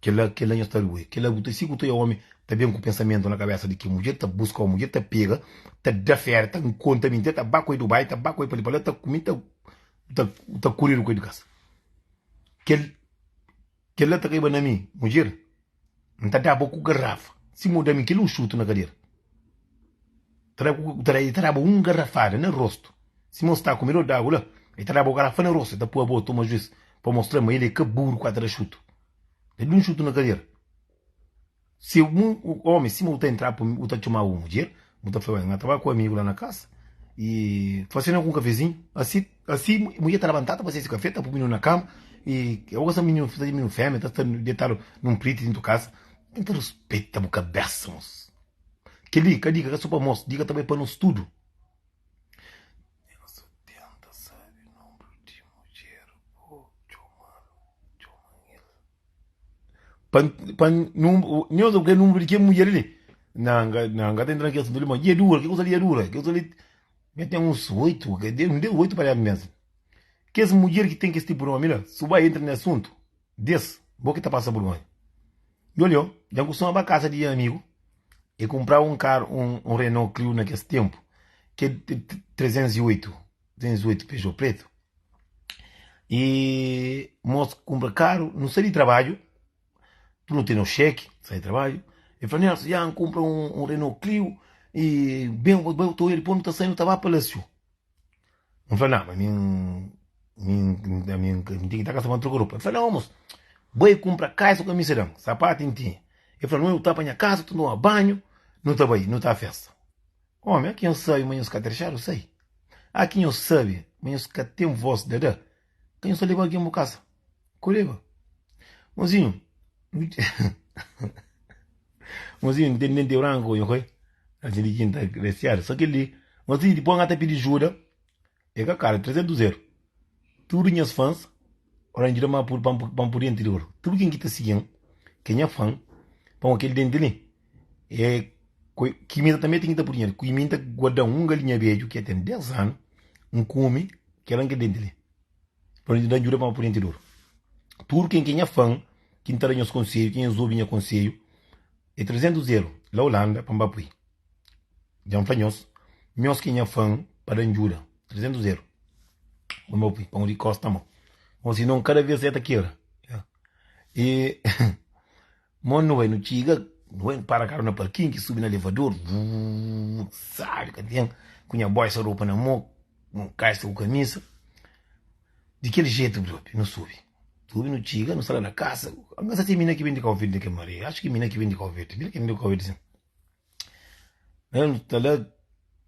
Kila, kila nhos ta ribui, kila bu ta, si bu ta oja omi ta ben ku pensamentu na kabesa di ki mudjer ta buska, o mudjer ta pega, ta da fera, ta nkonta mintira, ta ba ku el Dubai, ta ba ku el pa li pa la, ta kume, ta, ta, ta kuridu ku el di kasa. Kel. Kel-la ta kaiba na mi, mudjer. N ta daba ku garafa. Sima u da-mi kel un xutu na kadera. Ta da ku, ta da, e ta daba un garafada na rostu. Sima u sta ku melhor d'agu la, e ta daba u garafa na rostu, e ta pua bo toma juis pa mostra ma el é ka buru ku a ta da xutu. Da-l un xutu na kadera. Si un omi sima bu ta entra pa bu ta txoma bu mudjer, bu ta fla, N ta ba ku amigu la na kasa i fase na ku un kafezinhu. Asi, asi mudjer ta labanta, ta fase si kafe, ta pui mininu na kama i abo ka mininu, sta mininu femia, ta sta detadu nun priti dintu kasa. Tenta ruspeta bu kabesa, mos. Kel-li ka dika ka so pa mos, dika ta bai pa nos tudu. Pa pa nunbru nhos obi kel nunbru di kel mudjer li na nga na nga ta entra na kel asuntu li ma dja dura kel kusa li dja dura kel kusa li nha ten uns oitu un des oitu pa dés mes kes mudjer ki ten kes tipu di omi la su bai entra na asuntu des bo ki ta pasa burgonha i olha dja N kustuma ba kasa di nha amigu e kunpra un karu un Renault Clio na kes tenpu ke 308 308 Peugeot pretu E mos kunpra karu, nu sai di trabadju, tu nu tene un xeki, sai di trabadju, el fla, Nelson, ya N kunpra un Renault Clio e ben, bo bai ta oja, dipos nu ta sai nu ta ba Palásiu. N fla, na, ma mi mi mi N ten ki ta kasa pa N troka ropa. El fla, nau mos, bai kunpra kaisa ku kamisa dan, sapatu N tinha. El fla, nu ta pa nha kasa, tu toma banhu, nu ta bai, nu ta festa. Omi, a ki nhos sabe ma nhos ka ta dexadu sai? A ki nhos sabe ma nhos ka ten vos da da? Ka nhos ta leba algen bu kasa? Ko leba. Mozinhu, mozinhu, N ten denti branku, nho koi. Asi di kinta resiadu. So kel li, mozinhu, dipos N ka ta pidi juda. É ka karu, 300 euro. Tudu nhas fãs, ora N djuda ma pa N pudi denti di oru. Tudu ken ki ta sigi-m, ki é nha fã, pamodi kel denti li é ki imita tanbe ten ki ta pudi dinheru. Ku imita guarda-m un galinha bedju ki ten 10 anu, N kume kel kel denti li. Pa N djuda pa N pudi denti di oru. Tudu ken ki é nha fã, ki N ta da nhos konsedju, ki nhos obi nha konsedju, é 300 euro la Holanda pa N ba pui. Dja N fla nhos, nhos ki é nha fan pa da-m djuda, 300 euro pa N ba pui, pa N di kosta mo. Mo si non kada vez e ta kebra. E mo nu bai nu txiga, nu bai nu para karu na parkin ki subi na elevador, vuuuu sabi ka ten, ku nha boisa ropa na mo, un kaisa ku kamisa, di kel jetu propi nu subi. Subi nu txiga, nu sta la na kasa, N ka sa si é mina ki ben di Kau Verdi kel Maria, axu ki é mina ki ben di Kau Verdi, mina ki ben di Kau Verdi sin. N ta la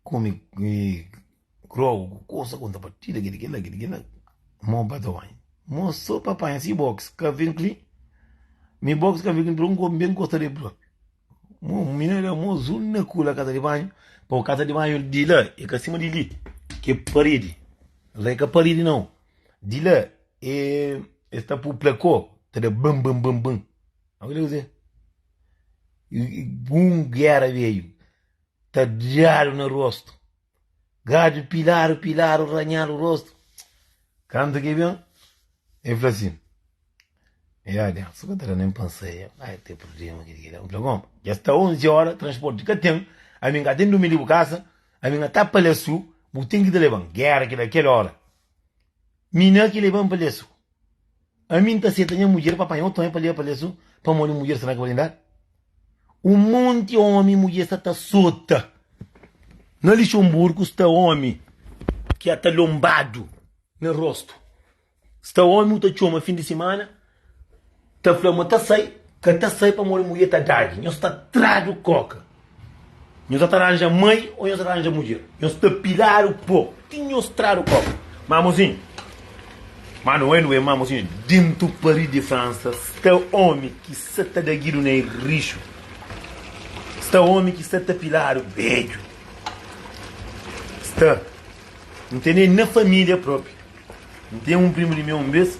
kume grogu ku kusa ku N ta partida kili kila kili kila mo ba ta banha mo so pa panha si box ka vin kli mi box ka vin kli N ben gosta del propi mo mina la mo zuna ku la kasa di banhu pa kasa di banhu di la e ka sima di li ki é paredi la e ka paredi nau di la e es ta pui plakó ta da bum bum bum bum. Un géra bedju ta dadu na rostu Gadju piladu piladu ranhadu rostu Kantu ki ben el fla sin Ya Nelson ka ta da nen pa N sai Ai ten prubléma kili kila N fla bon dja sta 11 óra transporti ka ten Ami N ka ten durmi li bu kasa Ami N ka ta pa Lesu bu ten ki ta leba-m Géra ki da kel óra Mina ki leba-m pa Lesu Ami N ta seta nha mudjer pa panha otu omi pa leba pa lesu pamodi mudjer sta na kabalindadi? Un monti omi i mudjer sta ta sota na Lixonburgu sta omi ki ata lonbadu na rostu sta omi u ta txoma fin di simana ta fla ma ta sai ka ta sai pamodi mudjer ta dadi nhos ta tradu koka. Nhos ta ranja mai ô nhos ta ranja mudjer? Nhos ta piladu pó ti nhos tradu kopu. Má mosinhu, má nu é nu é má mosinhu, dintu Paris di Fransa sta omi ki sa ta da gidu na el rixu. Sta omi ki sa ta piladu bedju. Sta. N tene na família propi. N ten un primu di mi un bes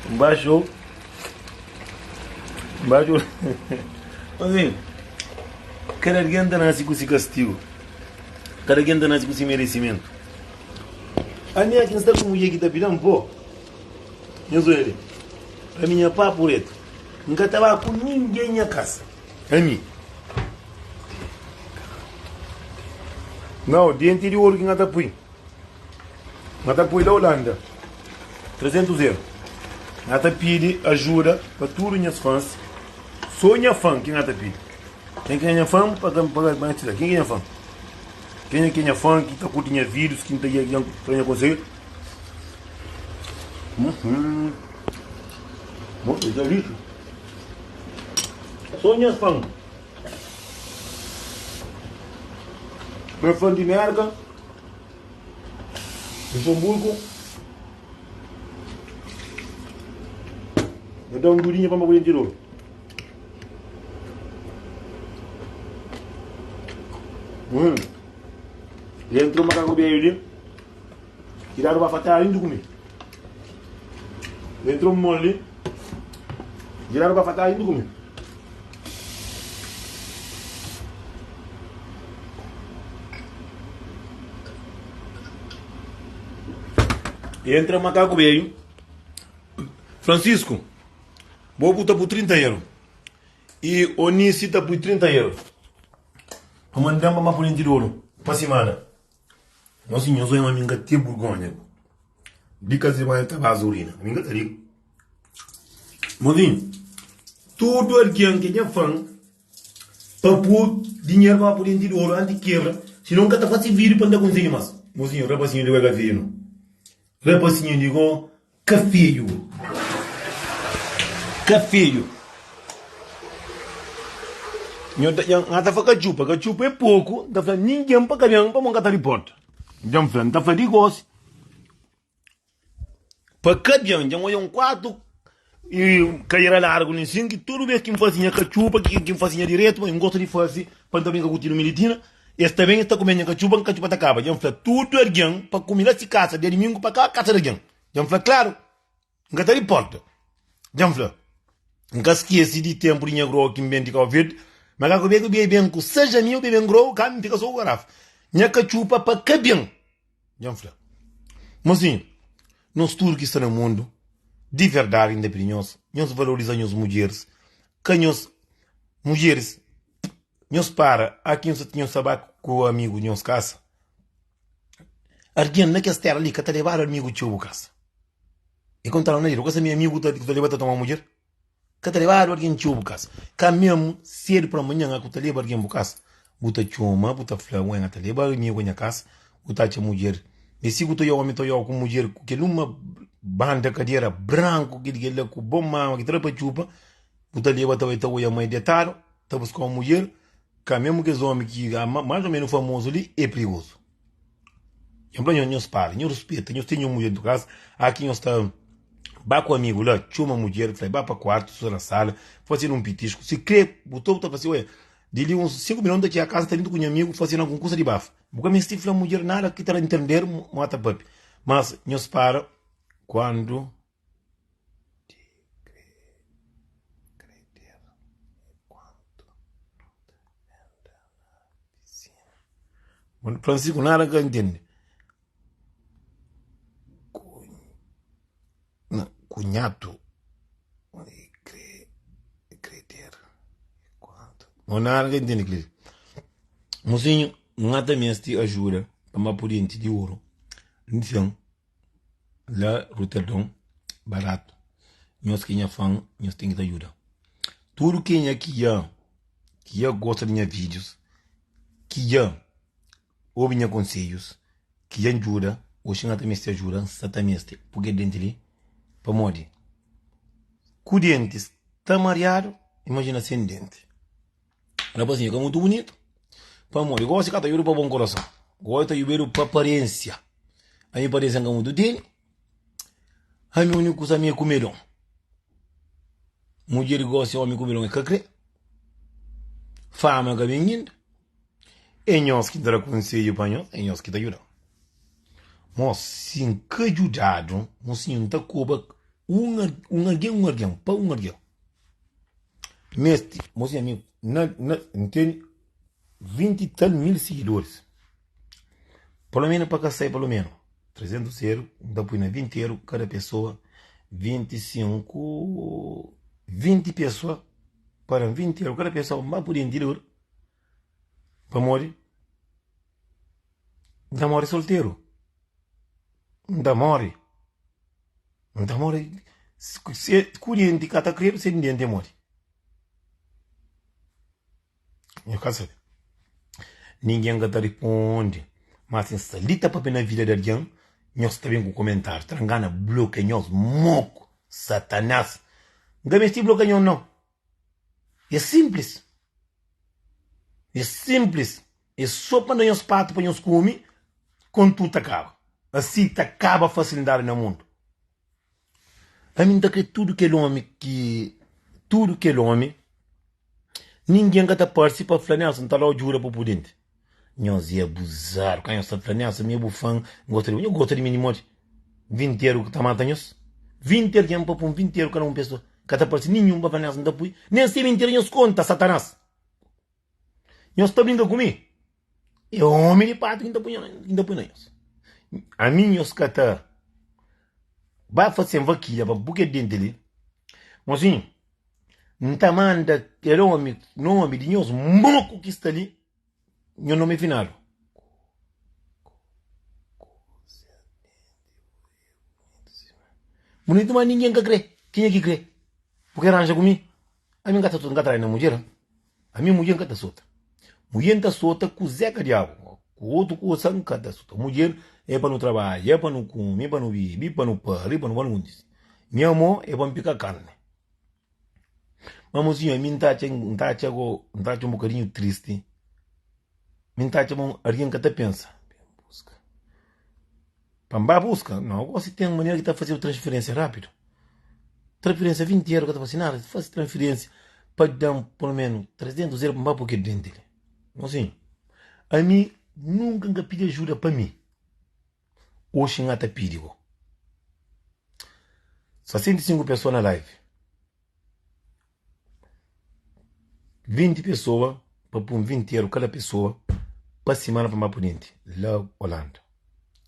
N baxou N baxou Assim, kada algen ta nase ku si kastigu Kada algen ta nase ku si meresimentu Ami aki N sta ku mudjer ki ta pida-m po Nhos odja li Ami nha papu retu N ka ta ba ku ningen nha kasa Ami Nau, denti di oru ki N ka ta pui N ta pui la Holanda 300 euro N ta pidi ajuda pa tudu nhas fãs So nha fã ki N ta pidi Ken ki é nha fã pa ka pa ka txida Ken ki é nha fã Kenha ki é nha fã ki ta kurti nha vídius ki N ta tra nha konsedju Uhum Mo ta lixu So nhas fã Nha fã di Merka Luxemburgo Nha da un durinha pa ma bu denti Hum. Entra um macaco beijo ali. Tirado para fatar indo comigo. Entra um mole. Tirado para fatar indo comigo. Entra makaku beju Francisco bo bu ta pui 30 euro e Onice ta pui 30 euro pa mandam pa Mapulinti di Ouro pa simana Nos nhos oi ma mi nka ten burgonha di ka si ta baza urina mi nka ta riba Mozinho tudu algen ki é nha fan Pa pu dinheru pa pudi denti di oru anti kebra, sinon ka ta fasi video pa nda konsedju mas. Mosinhu, rapasinhu di go é ka feju no. Rapasinhu di go ka feju go. Ka feju. Nho ta, nha ta fla katxupa, katxupa é poku, nta fla ningen pa ka ben pamo nka ta riporta. Dja nfla, nta fla di gosi. Pa ka ben, dja N odja un kuartu i kadera largu li nsin ki tudu bes ki N fase nha katxupa, ki N fase nha diretu, N gosta di fase pa N ta brinka ku Tinu Militina, es ta ben es ta kume nha katxupa, nha katxupa ta kaba. Dja N fla tudu algen pa kume la si kasa dia dimingu pa kaba kasa di algen. Dja N fla klaru, N ka ta di porta. Dja N fla, N ka skese di tenpu di nha grogu ki N ben di Kau Verdi, ma ka ku be ku be ben ku sajamia, be ben grogu, ka N fika so ku garafa. Nha katxupa pa ka ben. Dja N fla, Mosinhu, nos tudu ki sta na mundu, di verdadi N ta pidi nhos, nhos valoriza nhos mudjeris, ka nhos, mudjeris, nhos para, aki nhos ta nhos ta ba ku amigu nhos kasa, algen na kes tera li ka ta lebadu amigu txeu bu kasa. E kontadu na bu ka sabe amigu ta leba ta toma mudjer? Ka ta lebadu algen txeu bu kasa. Ka memu sedu pa manhan a ku ta leba algen bu kasa, bu ta txoma, bu ta fla, Wen, a ta leba amigu nha kasa, bu ta atxa mudjer. E si ku ta oia omi ta oiau ku mudjer ku kel uma banda kadera branku kel kel la ku bon mama ki ta da pa txupa, bu ta leba ta bai ta oia mai detadu ta buska un mudjer. Ka memu kes omi ki mas o menu famozu li e prigozu. Nhos fla nhos para, nhos ruspeta, nhos ten nhos mudjer dentu kasa, aki nhos ta ba ku amigu la, txoma mudjer, fla ba pa kuartu, sta na sala, fase-l un pitisku, si kre bu ta bu ta fla si, oia, di li uns 5 minutu N ta txiga kasa, ta dentu ku nha amigu, fase-l algun kusa di bafa. Bu ka meste fla mudjer nada ki ta intender ma ta papia, mas nhos para kuandu. Francisco nada ka ntende Cunhatu Nada ka ntende keli Mosinhu N ata meste ajuda pa ma pudi ntidi oru Nfin La Roterdon baratu nhos ki nha fan nhos ten ki ta djuda tudu kenha ki dja ki dja gosta di nha vídius ki dja obi nha konsedjus ki dja djuda oxi nha ta meste ajuda nsa ta meste purke denti li pamodi ku denti sta mariadu imajina sen denti. Rapazinhu ka mutu bunitu. Pamodi gosi ka ta djuda pa bon korason. Gosi ta djubedu pa aparensia. Ami aparensia nka mutu tene. Ami uniku kusa ami é kumedon. Mudjer gosi omi kumedon e ka kre. Fama ka ben inda. É nhos ki ta da konsedju pa nhos, é nhos ki ta djuda. Mos, si N ka djudadu, mosinhu, N ta koba un un algen un algen pa un algen. Meste, mosinhu, ami na na N ten 20 i tal mil sigidoris. Pelo menu pa ka sai pelo menu 300 eru, N ta pui na 20 eru kada pesoa, 25, 20 pesoa pa da 20 eru kada pesoa, N ba pudi interior. Pamodi N ta móre solteru N ta móre N ta móre Se ku denti ka ta kredu sen denti é modi Nhu ka sabe Ningen ka ta riponde Má si N sta li ta papia na vida di algen Nhos ta ben ku komentáriu Ta ngana blokia nhos moku Satanás N ka meste blokia nhos nau É sinplis. É sinplis. É sô pa da nhos patu pa nhos kume, kontudu ta kaba. Asi ta kaba fasilidadi na mundu. Ami N ta kre tudu kel omi ki tudu kel omi ningen ka ta parse pa fla Nelson N ta da-u djuda pa bu denti. Nhos é abuzadu ka nhos ta fla Nelson mi é bu fan N gosta di bo. Nho gosta di mi di modi? 20 eru ki ta mata nhos? 20 algen pa pun 20 eru kada un pesoa ka ta parse ninhun pa fla Nelson N ta pui nen si é mintira nhos konta Satanás. Nhos ta brinka ku mi? É omi di patu ki N ta pui ki N ta pui na nhos. Ami nhos ka ta ba fase-m vakilha pa bu kel denti li. Mosinhu, N ta manda kel omi, nomi di nhos moku ki sta li, nho nomi finadu. Bunitu ma ningen ka kre. Kenha ki kre? Bu kre ranja ku mi? Ami N ka ta N ka trai na mudjer. Ami mudjer N ka ta sota. Mudjer N ta sota ku Zeka Diabu. Ku otu kusa N ka ta sota. Mudjer é pa nu trabadja, é pa nu kume, é pa nu bibi, é pa nu pari, é pa nu ba nu kundisi. Nha mo é pa N pika karni. Ma mozinhu, ami N ta atxa, N ta atxa go, N ta atxa un bokadinhu tristi. Mi N ta atxa ma algen ka ta pensa. Pa N ba buska? Nau, gosi ten manera ki ta fazedu transferensia rapidu. Transferensia 20 eru ka ta fase nada, fase transferensia pa da-m pelo menu 300 eru pa N ba poi kel denti li. Mozinhu, ami nunka N ka pidi ajuda pa mi. Oxi N ata pidi bo. 65 pesoa na live. 20 pesoa pa pun 20 eru kada pesoa pa simana pa ba pa denti la Holanda.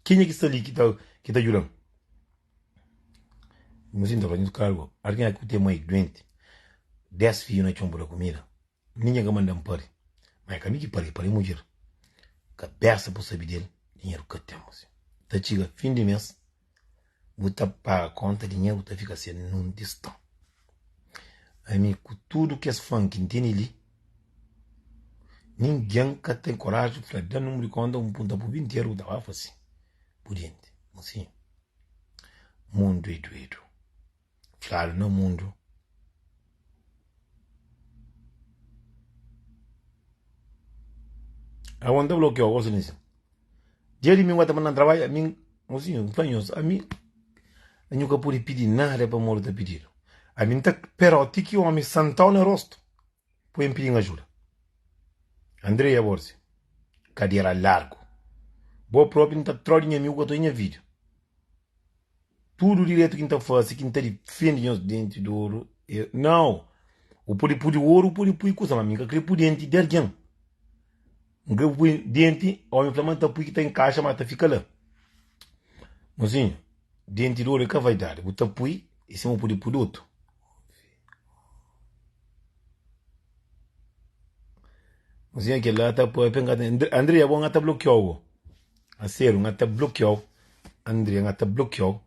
Kenha ki sta li ki ta ki ta djudan? Mozinho ta fla, nhu kargo, algen ki ku ten mai duenti, 10 fidju na txon pa da kumida. Ningen ka manda-m pari, ma é ka mi ki pari, pari mudjer. Kabésa bu sabe del, dinheru ka ten. Mosi. Ta txiga fin di mês, bu ta paga konta, dinheru ta fika sen nun tiston. Ami ku tudu kes fan ki N tene li, ningen ka ten koraji fla, da númeru di konta, N punta bu binteru, bu ta ba fase bu denti. Mosi, mundu é duedu. Fladu na mundu. Ago N ta blokiau gosi nisi. Dia di mi N ta manda trabadja ami mosinhu N fla nhos ami nhu ka pudi pidi nada pamodi ta pididu. Ami N ta perau ti ki omi santau na rostu pa N pidi-m ajuda. Andreia Borzi, kadera largu. Bo propi N ta trau di nha amigu ka ta oja nha video. Tudu diretu ki N ta fase, ki N ta difende nhos denti di oru, e, nau! U pode pui di oru, u pode pui kusa, ma mi N ka kre pui denti di algen. N kre pui denti, omi fla ma N ta pui ki ta inkaxa, ma ta fika la. Mozinhu, denti di oru e ka vaidadi, bu ta pui, i sima bu pode pui di otu. Mozinha kel-la ta pâpia, N ka ta. Andrea, bo N ka ta blokiau bo. Aseru, N ka ta blokiau. Andrea, N ka ta blokiau.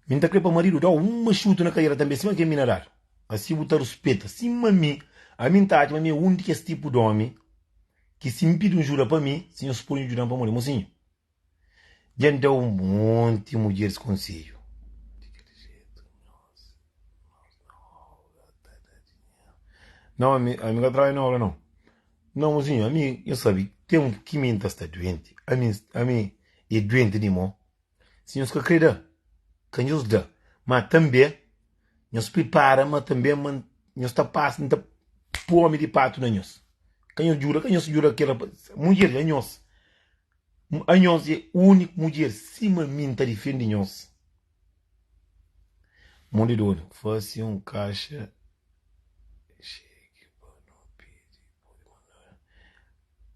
Mi N ta kre pa maridu da-u un maxutu na kadera tanbe, sima ke mi na dadu. Asi bu ta ruspeta. Sima mi, ami N ta atxa ma mi é un di kes tipu di omi ki si N pidi un juda pa mi, si nhos pode djuda-m pamodi mozinhu. Dja N da un monti mudjeris konsedju. Nau, ami, ami ka trabadja na obra nau. Não, mozinho, ami, nho sabe, tempu ki mi N ta sta duenti, ami, ami é duenti di mô. Si nhos ka krê da, ka nhos da. Má tanbê, nhos pripara ma tanbê ma nhos ta pasa, N ta pô ómi di patu na nhos. Ka nhos djuda, ka nhos djuda kel rapaz. Mudjer, anhos, anhos é úniku mudjer sima mi N ta difende nhos. Mon di dodu, fase un kaxa xeki pa no pidi pode manda.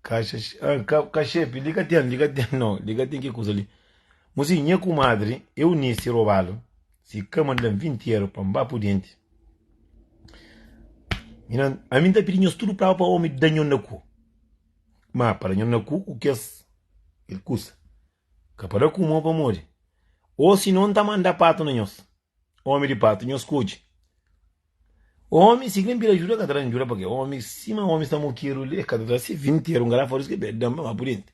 Kaxa ah, ka, kaxepe, li ka ten, li ka ten, no, li ka ten ki kuza li. Mozinho, nha kumadri, Eunice Robalo, si ka manda-m 20 eru pa N ba pudenti. Mina, ami N ta pidi nhos tudu praba pa omi da nho na ku. Ma pa da nho na ku ku kes kel kusa. Ka pa da ku mo pamodi. Ô si no N ta manda patu na nhos. Omi di patu, nhos skodje. Omi, si kre-m pidi ajuda, ka ta da-m ajuda pake omi, sima omi sta mokeru li, e ka ta da si 20 eru, un garafa di uski, da-m pa ba pudenti.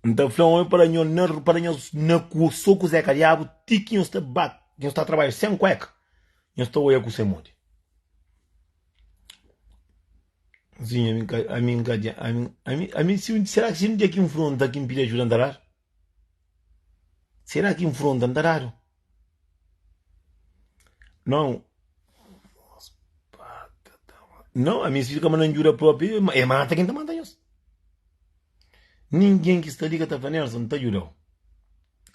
N ta fla omi pa da nho na, pa da nhos na ku so ku Zeka Diabu ti ki nhos ta ba, nhos ta trabadja sen kueka, nhos ta oia ku se modi. Zinho, ami ka, ami N ka, ami, ami, ami si un, sera ki si un dia ki N fronta ki N pidi ajuda N ta dadu? Sera ki N fronta N ta dadu? Não. Não, ami si ka manda N djuda propi, e mata kin ta mata nhos. Ninguém ki sta li ka ta fla Nelson, N ta djudau.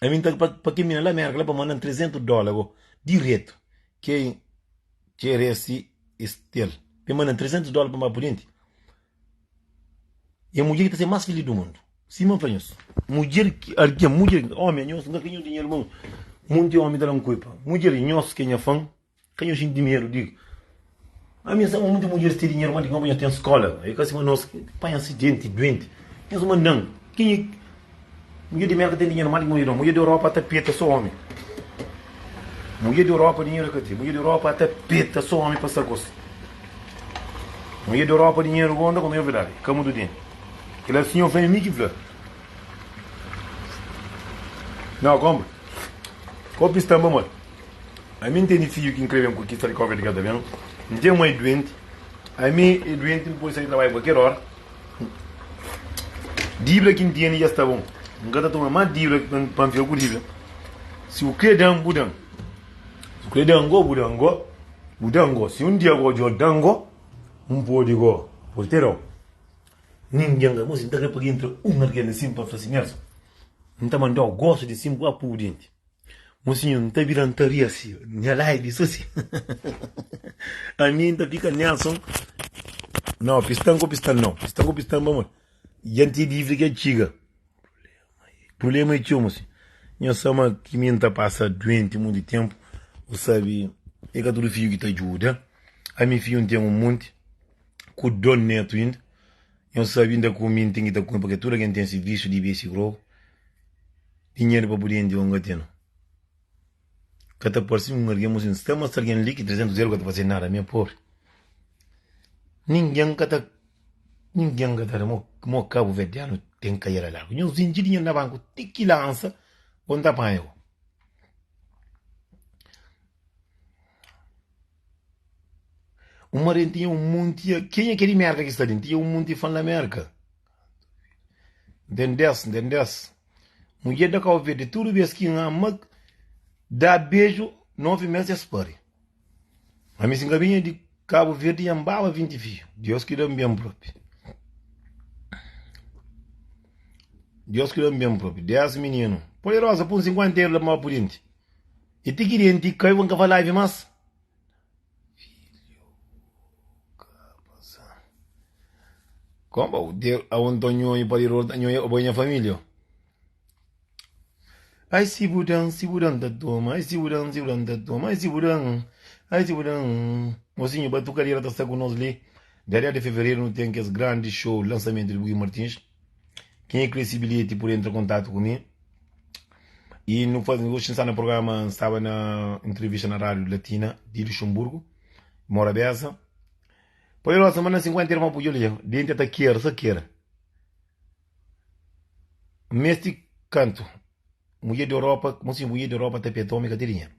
Ami N ta pa, pa kel mina la Merka la pa manda-m 300 dóla go, diretu. Ke Tcheresi Estel, pa e manda-m 300 dóla pa N ba pudenti. E mudjer ki ta ser más filis du mundu. Sima N fla nhos, mudjer ki, algen, mudjer, omi, anhos, N ka kre nhos dinheru, ma munti omi ta da-m kulpa. Mudjer, nhos ki é nha fan, Ka nhos xinti medu di Ami N sa ma munti mudjeris ten dinheru ma di kuma nhos ten skola E ka sima nos ki panha asidenti, duenti Nhos manda-m Kenha ki Mudjer di Merka ten dinheru ma di kuma Mudjer di Europa ta peta so omi Mudjer di Europa dinheru e ka ten Mudjer di Europa ta peta so omi pa sta kos Mudjer di Europa dinheru gonda kuma é verdadi Ka mutu ten Kila sinhor fla é mi ki fla Nau konpra Ko pista-m pamodi Ami N tene fidju ki N kre ben ku ki sta di Cabo Verde ka ta ben. N ten mai duenti. Ami e duenti N pode sai di trabadju kualker ora. Dibra ki N tene dja sta bon. N ka ta toma mas dibra pa N fika ku dibra. Si bu kre da-m, bu da-m. Si bu kre da-m go, bu da-m go. Bu da-m go. Si un dia go djo da-m go, N pode go, pode te da-u. Ningen ka gosi. N ta kre pa entra un algen asin pa fla si, Nelson, N ta manda-u gosi di sin bu ba pui bu denti. Mosinhu, N ta bira N ta ri asi, nha live so si. Ami N ta fika Nelson. No, pistan ku pistan no, pistan ku pistan pamodi dja N ten dívida ki dja txiga. Prubléma é txeu mosinhu. Nha sama ki mi N ta pasa duenti monti ténpu, bu sabe, é ka tudu fidju ki ta djuda. Ami fidju N ten un monti, ku don netu inda. Nha sabe inda ku mi N ten ki ta kume, purke tudu algen ten se vísiu di bebe se grogu. Dinheru pa bu denti ô N ka ten. Ka ta parse un algen mosinhu. Sta ma sta algen li ki 300 eru ka ta fase nada, mi é pobri. Ningen ka ta ningen ka ta da mo mo kabuverdianu ten kaiera largu. Nhos intxi dinheru na banku ti ki lansa ô N ta panha bo. Un mare tinha un monti kenha ki é di Merka ki sta li? N tinha un monti fan na Merka. N ten 10, N ten 10. Mudjer da Cabo Verde tudu bes ki N ama da beju 9 mes es pari. Ami si N ka binha di Cabo Verde nha N baba 20 fiju. Deus ki da-m ben propi. Deus ki da-m ben propi. 10 mininu. Poderosa pun 50 euro la pa N ba pudinti. E ti ki denti kai N ka fa live mas. Como de aonde nho pode nho abo nha família Ai si bu dan, si bu dan ta toma Ai si bu dan, si bu dan ta toma Ai si bu dan, ai si bu dan Mocinho, Batucadeira ta sta ku nos li Dia 10 de fevereiro nu ten kes grandi show lançamento di Buguinho Martins Kenha kre si bilheti pode entra kontatu ku mi E nu faze, oxi N sta na programa, N staba na entrevista na rádio Latina di Luxemburgo, Morabeza. Poderosa, manda 50 irmão pa djoli, denti ta kera, sa kera. Mesti kantu, mudjer di Europa, como si mudjer di Europa ta peta omi ka ten dinheru.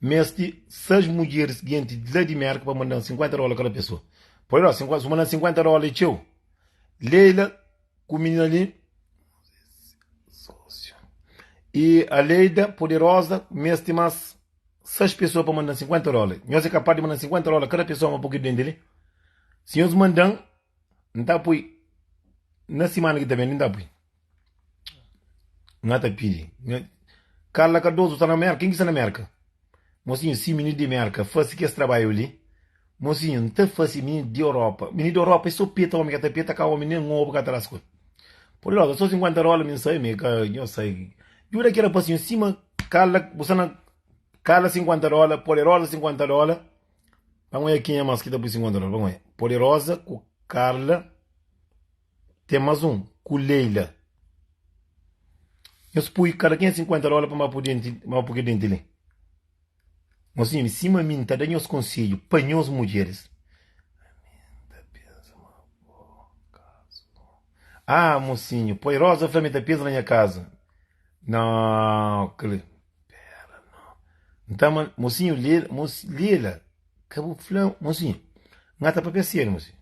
Meste 6 mudjeris genti la di Merka pa manda-m 50 dóla kada pesoa. Poi la, si manda-m 50 dóla é txeu. Leila ku minina li i Aleida Poderosa meste más 6 pesoa pa manda-m 50 dóla. Nhos é kapaz di manda-m 50 dóla kada pesoa ma poki denti li? Si nhos manda-m, N ta poi na simana ki ta ben li N ta poi. N ta pidi. Carla Cardoso sta na Merka? Ken ki sta na Merka? Mosinhu, si mininu di Merka fase kes trabadju li, mosinhu, N ta fase mininu di Europa. Mininu di Europa é so peta omi ka ta peta ka omi nen obu ka ta das ku el. Por logu, so 50 dóla mi N sai, mi ka, nho sai. Djuda ki rapasinhu sima Carla, bu sta na Carla 50 dóla, Poderosa 50 dóla. Ban oia kenha mas ki ta pui 50 dóla, ban oia. Poderosa ku Carla. Ten mas un ku Leila. Nhos pui kada kenha 50 dóla pa ma pui denti, ma pui kel denti li. Mosinhu, sima mi N ta da nhos konsedju pa nhos mudjeris. Ah, mosinhu, poi Rosa fla mi ta peza na nha kaza. Nau, kel pera nau. N ta ma, mosinhu, Leila, mos, Leila, ka bu fla, mosinhu, N ka ta papia sériu, mosinhu.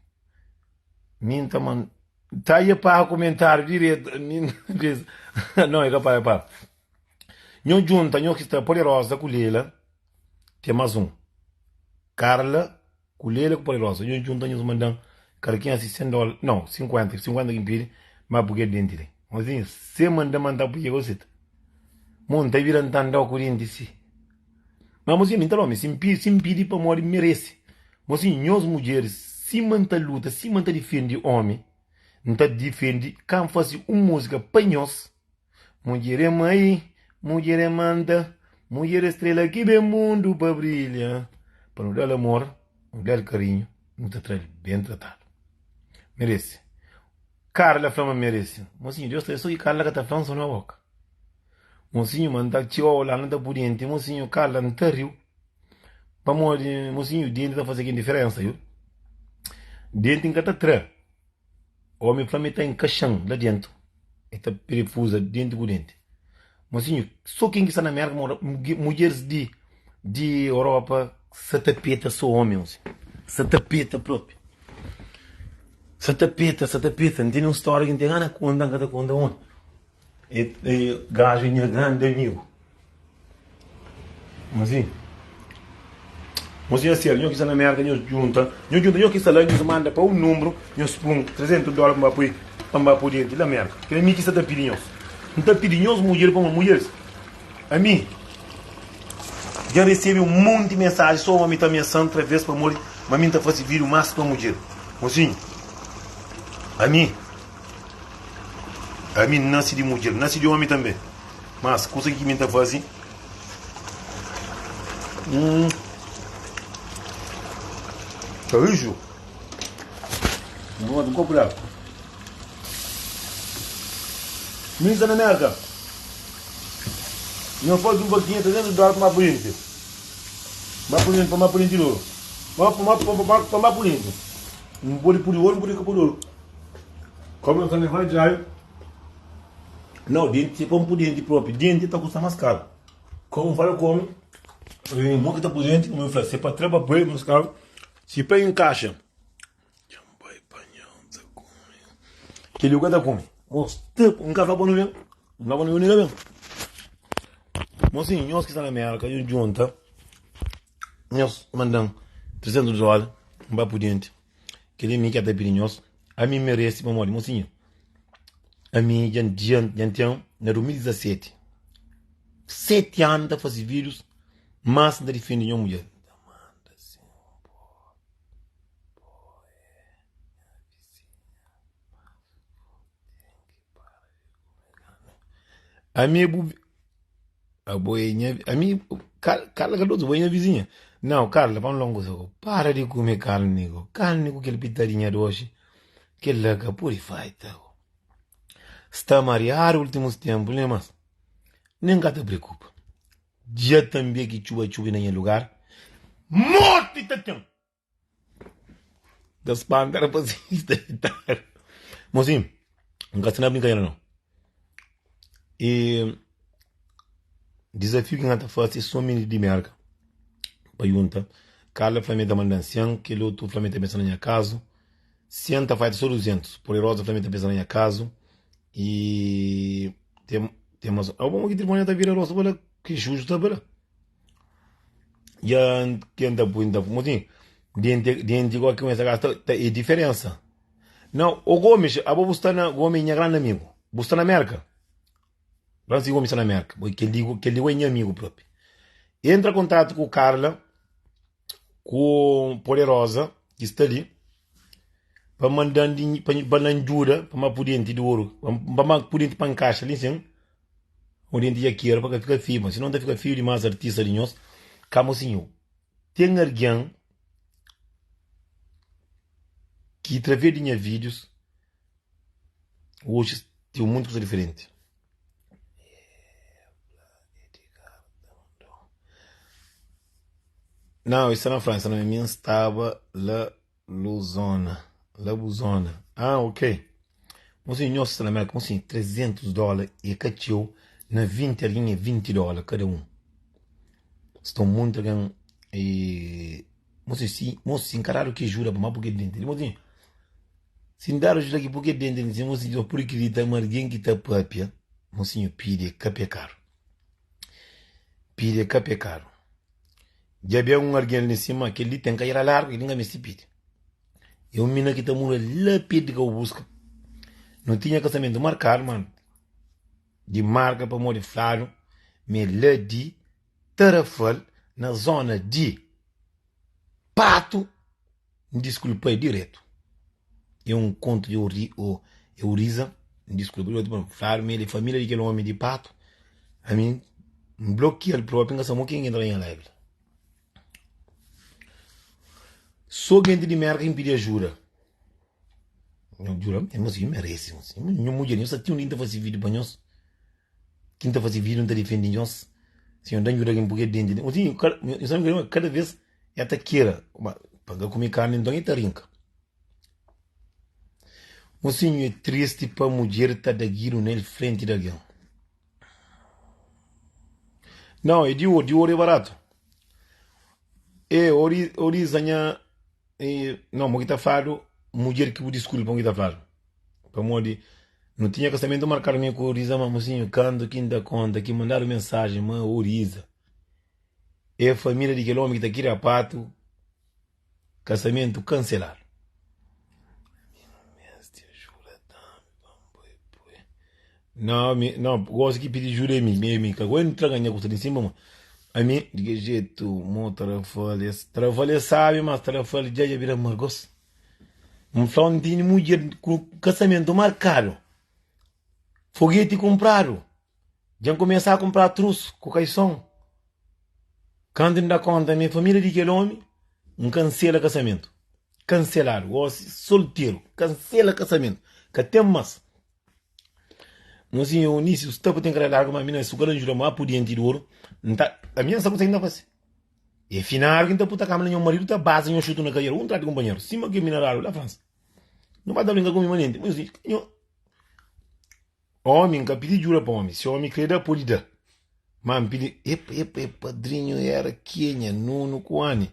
Mi N ta man ta ia paga kumentáriu diretu mi N pensa no e ka paga e paga Nho djunta nho ki sta poderosa ku Leila ten mas un Carla ku Leila ku poderosa nho djunta nhos mandan kada kenha si 100 dóla no 50 50 ki N pidi ma purke denti li Mozinho se mandan ma N ta pui gosita mo N ta bira N ta andau ku denti si. Ma mosinhu, mi N ta fla, si N pidi, si N pidi pamodi N merese. Mosinhu, nhos mudjeris, sima N ta luta, sima N ta difende omi, N ta difende ka N fase un múzika pa nhos. Mudjer é mai, mudjer é manta, mudjer é strela ki ben mundu pa brilha. Pa nu da-l amor, nu da-l karinhu, nu ta tra-l ben tratadu. Merese. Carla fla ma merese. Mosinhu, Deus ta, so ki Carla ka ta fla-m so na boka. Mosinhu ma N ta txiga ola N ta pudi enti Mosinhu kala N ta riu Pamodi mosinhu denti ta faze ken diferensa yu Denti N ka ta tra Omi fla mi ta inkaxa-m la dentu E ta perefuza denti ku denti Mosinhu so ken ki sta na Merka mora Mudjeris di di Europa sa ta peta so omi mosinhu Sa ta peta propi Sa ta peta sa ta peta N tene un storia ki N ten gana konta N ka ta konta omi. E gaju é nha grandi amigu. Mozinho. Mozinho a sério, nho ki sta na Merka, nho djunta, nho djunta, nho ki sta la, nho manda pa un número, nho pun 300 dólar pa N ba pui, pa N ba pui denti la Merka. Kel mi ki sta ta pidi nhos. N ta pidi nhos mudjer pa mudjeris. Ami dja N resebe un monti mensaji so ma mi ta amiasan traves pamodi ma mi N ta fase vídiu mas pa mudjer. Mozinho, ami. Ami N nase di mudjer, N nase di omi tanbe. Mas kusa ki mi N ta faze, N ta riju. N bota un kopu di agu. Mi sta na Merka. Nho faze un vakinha 300 dólar pa ma purenti. Ma purenti, pa ma purenti di oru. Pa ma, pa ma, pa ma purenti. N pode pudi oru, N pode ka pudi oru. Como eu falei já, não, dente, como por dente próprio, dente tá custa mais caro. Como fala como, mo que tá por dente, como eu falei, se para traba bem mais caro, se para encaixa, que lugar tá come. Um café para não ver, um café não ver, Mocinho, nós que está na América, eu junta, nós mandam 300 dólares, vai por dente. Kel-li mi ki ta pidi nhos. Ami N merese pamodi, mosinhu, ami dja N dja N ten na 2017 seti anu ta faze vídius, mas N ta difende nha mudjer. Ami é bu. Abo é nha ami Carla Cardoso bo é nha vizinha Não Carla vamos lá um kusa go Para di kume carne go Carne ku kel pitadinha doxi Kel la ka pode faita go Sta mariadu ultimus tempu ne mas Nem ka ta preokupa Dja tambe ki txuba txubi na nha lugar Morti ta ten Ta spanta rapazinhos ta ditadu. Mozinho, N ka sta na brinkadera nau. E dizafiu ki N ta fase é so mini di Merka. pa junta. Carla fla ma el ta manda-m 100, kel otu fla ma el ta pensa na nha kazu. 100 ta faita so 200. Poderosa fla ma el ta pensa na nha kazu. E tem, tem mas. Ah, bom, ki telefone ta vira rosto bala, ki xuxu ta bala. Ya ken ta pui, ta pui, mozinho. Dente, dente igual que começa a gasta, ta, é diferença. Não, o Gomes, abo bu sta na, Gomes nha grande amigo. Bu sta na América. Francisco Gomes sta na América. Boi, kel li, kel li é nha amigo próprio. Entra em contato com Carla, com Poderosa, que está ali, pa mandan di, pa, pa dan ajuda, pa ma pudente de ouro, pa ma pudente pa encaixa ali sim. O dente dja kera pa ka fika feiu, ma si non ta fika feiu dimas artista di nhos. Ka mosinhu, ten argen ki traves di nha videos oji ten monti kusa diferenti. Nau, e sta na Fransa, mi N staba la. Luzona, la bu zona. Ah, ok. Mosinhu, nhos sta na Merka, mosinhu, 300 dóla é ka txeu, na 20 algen é 20 dóla kada un. Sta un monti algen e mosinhu, si, mosinhu, si nkaradu ki ajuda pa ma purke denti li, mosinhu, si n dadu ajuda ki purke denti li, mosinhu, nhos pudi kridita ma algen ki ta papia, mosinhu, pidi é ka pekadu. Pidi é ka pekadu. Dja ben un algen li sima kel-li ten kaira largu, kel-li N ka meste pidi. É un mina ki ta mora la pértu di Kau Buska. Nu tinha kasamentu markadu, ma di marka pamodi fladu ma é la di Tarafal, na zóna di Patu. N diskulpa-l diretu. É un kontu di Euriza. N diskulpa-l diretu pamodi fladu ma el é família di kel ómi di Patu. Ami N blokia-l propi, N ka sabe mo ken ki entra na nha live la. So genti di Merka ki N pidi ajuda. Nho jura, nhos ki merese. Nho mudjer, nho sa ti un di N ta fase video pa nhos. Ki N ta fase video N ta difende nhos. Si nho da ajuda ki N pui denti. Nho sabe kada vez E ta kera ma pa ka kume karni nton e ta rinka. Mosinhu é tristi pa mudjer ta da giru nel frenti di algen. Nau é di oru, di oru é baratu. E ori oriza nha e nau mo ki ta fladu mudjer ki bu diskulpa mo ki ta fladu. Pamodi nu tinha kasamentu markadu mi ku oriza ma mosinhu kantu ki N da konta ki mandadu mensajen ma oriza. É família di kel ómi ki ta kria patu, kasamentu kanseladu. Não, mi, não, gosto ki pidi ajuda é mi, mi, mi, ka gosta entra ganha kusa di sima, ma ami di ke jetu, mo Tarrafal, es Tarrafal é sabi, mas Tarrafal dja dja bira margos. N fla un tene mudjer ku kasamentu markadu, fogueti kunpradu. Dja N kumesa a kunpra trus ku kaison. Kantu N da konta ma é família di kel ómi, N kansela kasamentu. Kanseladu. Gósi solteru. Kansela kasamentu. Ka ten más. Mosinhu Eunice, sta pa ten kara largu, ma mi na su ka djuda ma pu dienti di oru. N ta, ami N sa kuzê ki N ta fase. É finadu ki N ta puta kama na nha maridu ta baza nha xutu na kadera un tras di kunpanheru, sima ke mi na radu la Fransa. Nu ba ta brinka ku mi manenti. Mosinhu, nho. Omi, N ka pidi djuda pa omi. Si omi kre da, podi da. Ma N pidi, epa, epa, epa, padrinhu era kenha? Nunu ku Ani.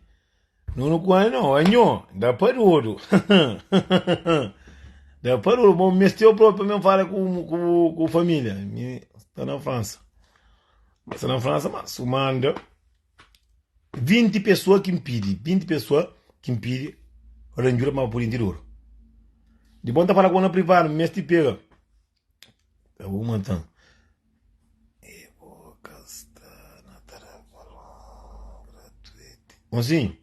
Nunu ku Ani nau, anho, da pa dodu. Da pa dodu, ma N mesteu propi pa mi N fala ku, ku, ku familia. Mi sta na Fransa. Sta na Fransa, ma su manda 20 pessoa ki N pidi, 20 pessoa ki N pidi pa da-m djuda pa N pudi interior. Dipôs N ta fala ku bo na privadu, N meste pega. Ka bu mata-m. E bo ka sta na tarafalon gratuiti. Mosinhu,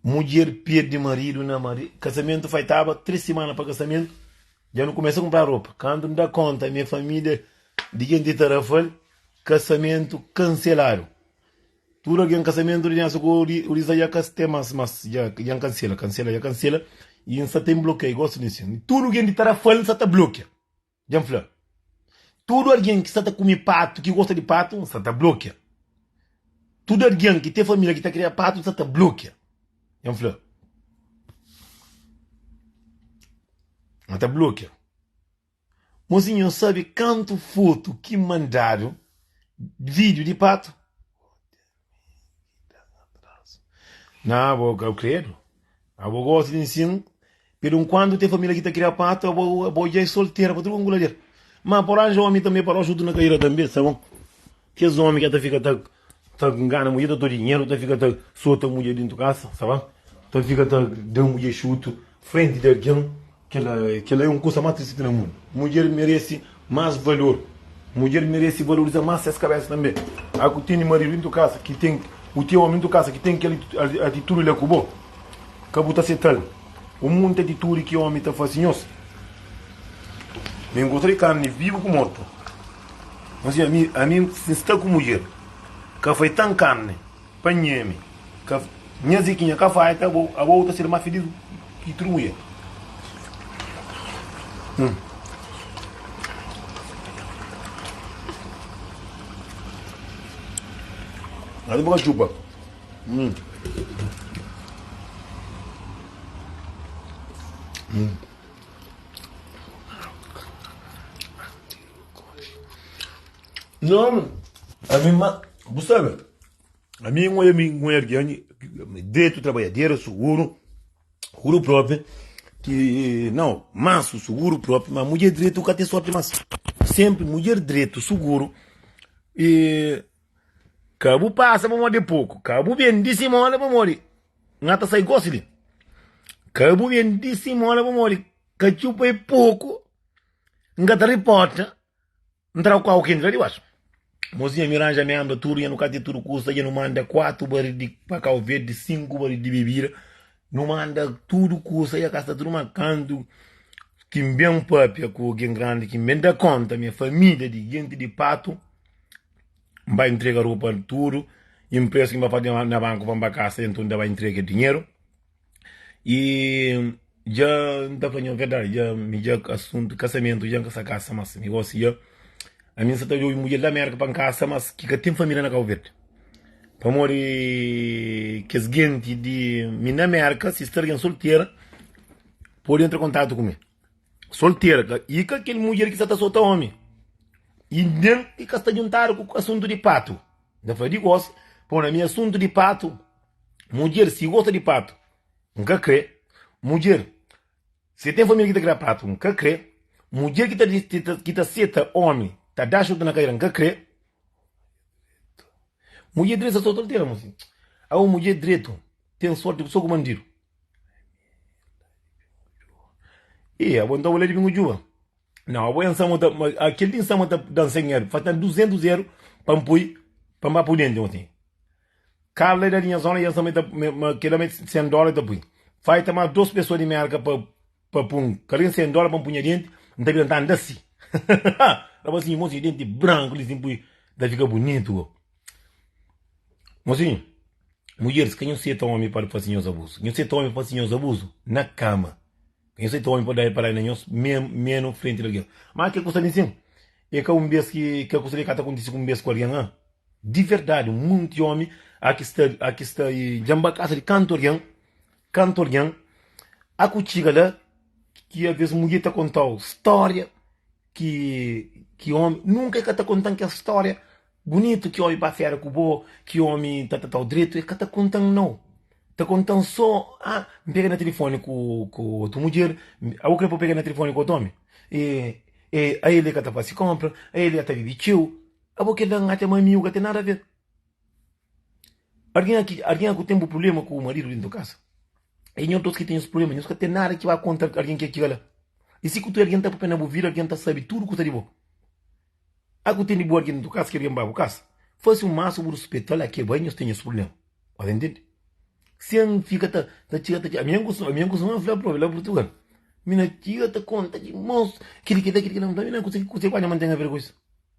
mudjer perde maridu na mari kasamentu faitaba 3 simana pa kasamentu, dja nu kumesa kunpra ropa. Kantu N da konta mi familia di ken di Tarafal, kasamentu kanseladu. Tudu algen kasamentu di Nelson ku Uriza dja ka ten mas, mas dja dja kansela, kansela, dja kansela i N sa ta blokia, i gosi di sin. Tudu algen di Tarafal N sa ta blokia, dja N fla. Tudu algen ki sa ta kume patu, ki gosta di patu, N sa ta blokia. Tudu algen ki ten familia ki ta kria patu, N sa ta blokia, dja N fla. N ta blokia. Mozinho sabe kantu fotu ki mandadu vídeo di patu? Na bo ka kredu. Abo gosta di nsin, pero enquanto ten família ki ta kria pato, abo abo dja é soltera pa tudu kongulader. Ma por ranja omi tanbe pa roxa utu na kaira tanbe, sa bon? Kes omi ki ta fika ta ta ngana mudjer, ta to dinheru, ta fika ta sota mudjer dintu kasa, sa bon? Ta fika ta da mudjer xutu frenti di algen. Kela kela é un kusa más tristi na mundu. Mudjer merese más valor. Mudjer merese valoriza más ses kabesa tanbe. A ku tene maridu dintu kasa ki ten bu ten omi dintu kasa ki ten kel atitudi la ku bo, ka bu ta setal. Un monti atitudi ki omi ta fase nhos. Mi N gosta di karni vivu ku mortu. Mas ami ami si N sta ku mudjer ka fai tan karni. Pa nheme ka nha zikinha ka faita abo abo ta ser ma feliz ki tudu mulher. Hum. Nada boca chupa. Hum. Hum. Não, a mim, bu sabe? Ami N odja mi N odja algen dretu, trabadjadera, suguru, suguru propi, ki nau, mansu, suguru propi, ma mudjer dretu ka ten sorti mas. Senpri mudjer dretu, suguru, i ka bu pasa pamodi é poku, ka bu ben di simola pamodi N ata sai gosi li, ka bu ben di simola pamodi katxupa é poku, N ka ta ripota. N tra kau kenti la di baxu. Mozinha mi ranja mi anda tudu, nha nu ka ten tudu kusa, dja nu manda 4 baril di pakau verdi, 5 baril di bebida, nu manda tudu kusa, dja ka sta tudu ma kantu ki N ben papia ku algen grandi ki N ben da konta mi é familia di jenti di patu, N bai ntrega ropa tudu, inprestu ki N ba fasi na banku pa N ba kasa, enton N ta bai ntrega dinheru. I dja N ta fla nho verdadi, dja mi dja asuntu kasamentu dja N ka sa kasa mas. Mi gosi dja ami N sa ta djobe mudjer la Merka pa N kasa mas ki ka ten familia na Kabu Verdi. Pamodi kes genti di mi na Merka si sta algen soltera pode entra kontatu ku mi. Soltera ka i ka kel mudjer ki sa ta sota omi i nen ki ka sta djuntadu ku asuntu di patu. N ta fla di gosi, pamodi ami asuntu di patu. Mudjer si gosta di patu N ka kre Mudjer si ten familia ki ta kria patu N ka kre Mudjer ki ta ki ta seta omi ta da xuta na kaira N ka kre Mudjer dretu sa soltera mosi Awo mudjer dretu ten sorti so ku bandidu Ih abo nta olha di bingu djuba Nau abo N sama ta kel di N sama ta dan 100 eru faltan 200 eru pa N pui pa N ba pui denti mosi. Carla é da nha zona e também ta ma kela me 100 dólar ta pui. Faita mais dos pessoa di Merca pa pa pun kali 100 dólar pa punha dente, nta bira nta anda si. Rapazinho, mozinho, dente branco li sim pui, ta fica bonito go. Mozinho, mulheres ka nhos seta homem pa fasi nhos abuso. Nhos seta homem pa fasi nhos abuso na cama. Ka nhos seta homem pa da pa da na nhos menu frente di alguém. Ma ke kusa li sim, é ka um bes ki ke kusa li ka ta kontisi ku um bes ku alguém, ah. Di verdadi, munti omi a ki sta a ki sta i dja N ba kasa di kantu algen, kantu algen a ku txiga la ki aves mudjer ta kontau stória ki ki omi nunka e ka ta kontan kel stória bunitu ki omi ba fera ku bo, ki omi ta tratau dretu, e ka ta kontan nau. Ta kontan so ah N pega na tilifoni ku ku otu mudjer, abo kre pa bu pega na tilifoni ku otu omi? E e ael e ka ta fasi konpra, ael e ta bibi txeu. Abo kel la n'atxa ma amigu ka ten nada a ver. Algen ki algen ku ten bu prublema ku maridu dentu kasa. É nhos dos ki ten es prublema, nhos ka ten nada ki ba konta algen ki txiga la. I si ku tu algen ta papia na bu vida, algen ta sabi tudu kusa di bo. A ku ten di bu algen dentu kasa ki algen ba bu kasa, fasi un masu bu ruspeta-l a ke bai nhos ten nhos prublema. Bo ta ntende? Sen fika ta ta txiga ta txiga. Ami N kustuma ami N kustuma fla propi la Purtugal. Mi na txiga ta konta di mos kili kila kili kila. Mi na kuse kuse ku anha ma N ten aver ku isu.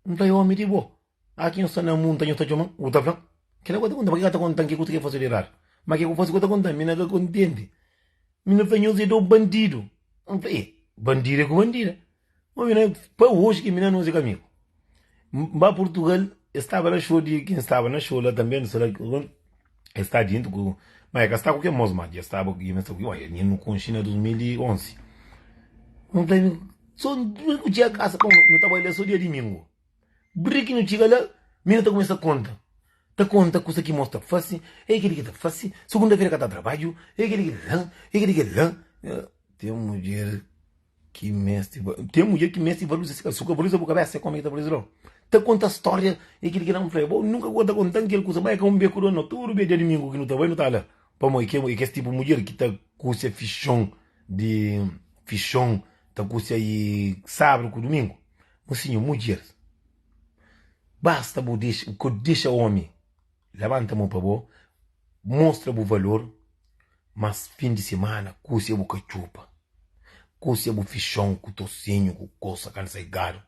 N fla, Omi di bo, aki nhos sta na munta, nhos ta txoma-m? Bu ta fla-m, Kila ku ta konta, pa ki ka ta konta-m ke kusa ke fase di eradu? Ma ke ku fase ku ta konta-m? Mi na ka kontenti. Mi na fla, Nhos é do bandidu. N fla, E, bandidu é ku bandida. Ma mi na, pa oji ki mi na nos é ka amigu. N ba Purtugal, es staba na xou di, kin staba na xou la tanbe, N sta la, es sta dintu ku, ma e ka sta ku ke mos, ma dja staba ku, mi sta ku, oia, mi nu konxi na 2011. N fla, So nu txiga kasa, bom, nu ta bai la so dia dimingu. Bri ki nu txiga la, mina ta kumesa konta. Ta konta kusa ki mos ta fase, e kili ki ta fase, sugunda-fera ka ta trabadju, e kili ki la, e kili ki la. Ten mudjer ki meste, ten mudjer ki meste valoriza si kabesa. Si bu ka valoriza bu kabesa, é kome ki ta valoriza lo? Ta konta stória, e kili ki la. N fla, bo nunka ku ka ta kontan kel kusa, ma é ka un beku do no. Tudu bia dia dumingu ki nu ta bai, nu ta la. Pamodi ke é kes tipu mudjer ki ta kusia fixon di fixon, ta kusia i sábadu ku dumingu. Mosinhu, mudjer. Basta bu dexa, ku dexa omi labanta mon pa bo, mostra bu valor, mas fin di semana kusia bu katxupa, kusia bu fixon ku tosinhu ku kosa kansa i gadu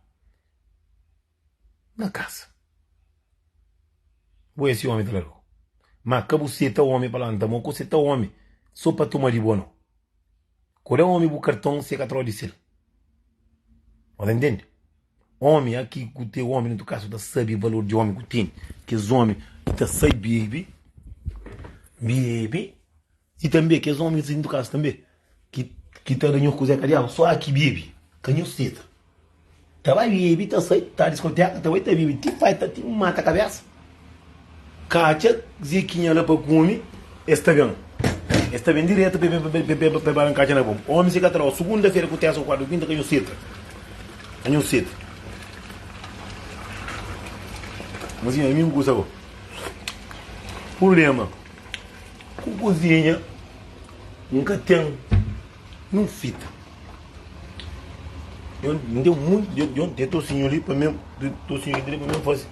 na kasa. Bo é si omi ta largau. Ma ka bu seta omi pa lanta mon, ku seta omi so pa toma di bo no. Ku da omi bu karton si e ka trau di sel. Bo ta ntende? Omi aki ku te omi na tu kasa ta sabi valor di omi ku tene. Kes omi ki ta sai bebe, bebe, i tanbe kes omi ki sta na tu kasa tanbe ki ki ta da nhos kuze ka diabu so aki bebe, ka nhos seta. Ta bai bebe, ta sai, ta diskoteka, ta bai ta bebe ti fai ta ti mata kabesa. Katxa Zequinha la pa kume, es ta ben. Es ta ben diretu pa pa ba nkatxa na bo. Omi si ka ta dau sugunda-fera ku tersa ku kuarta ku kinta ka nhu seta. Ka nhu seta. Mozinha, ami N kusa bo. Purblema ku kuzinha N ka ten. Nun fita. Eu N ten monti di di di tosinhu li pa mi di tosinhu ki li pa mi fasi.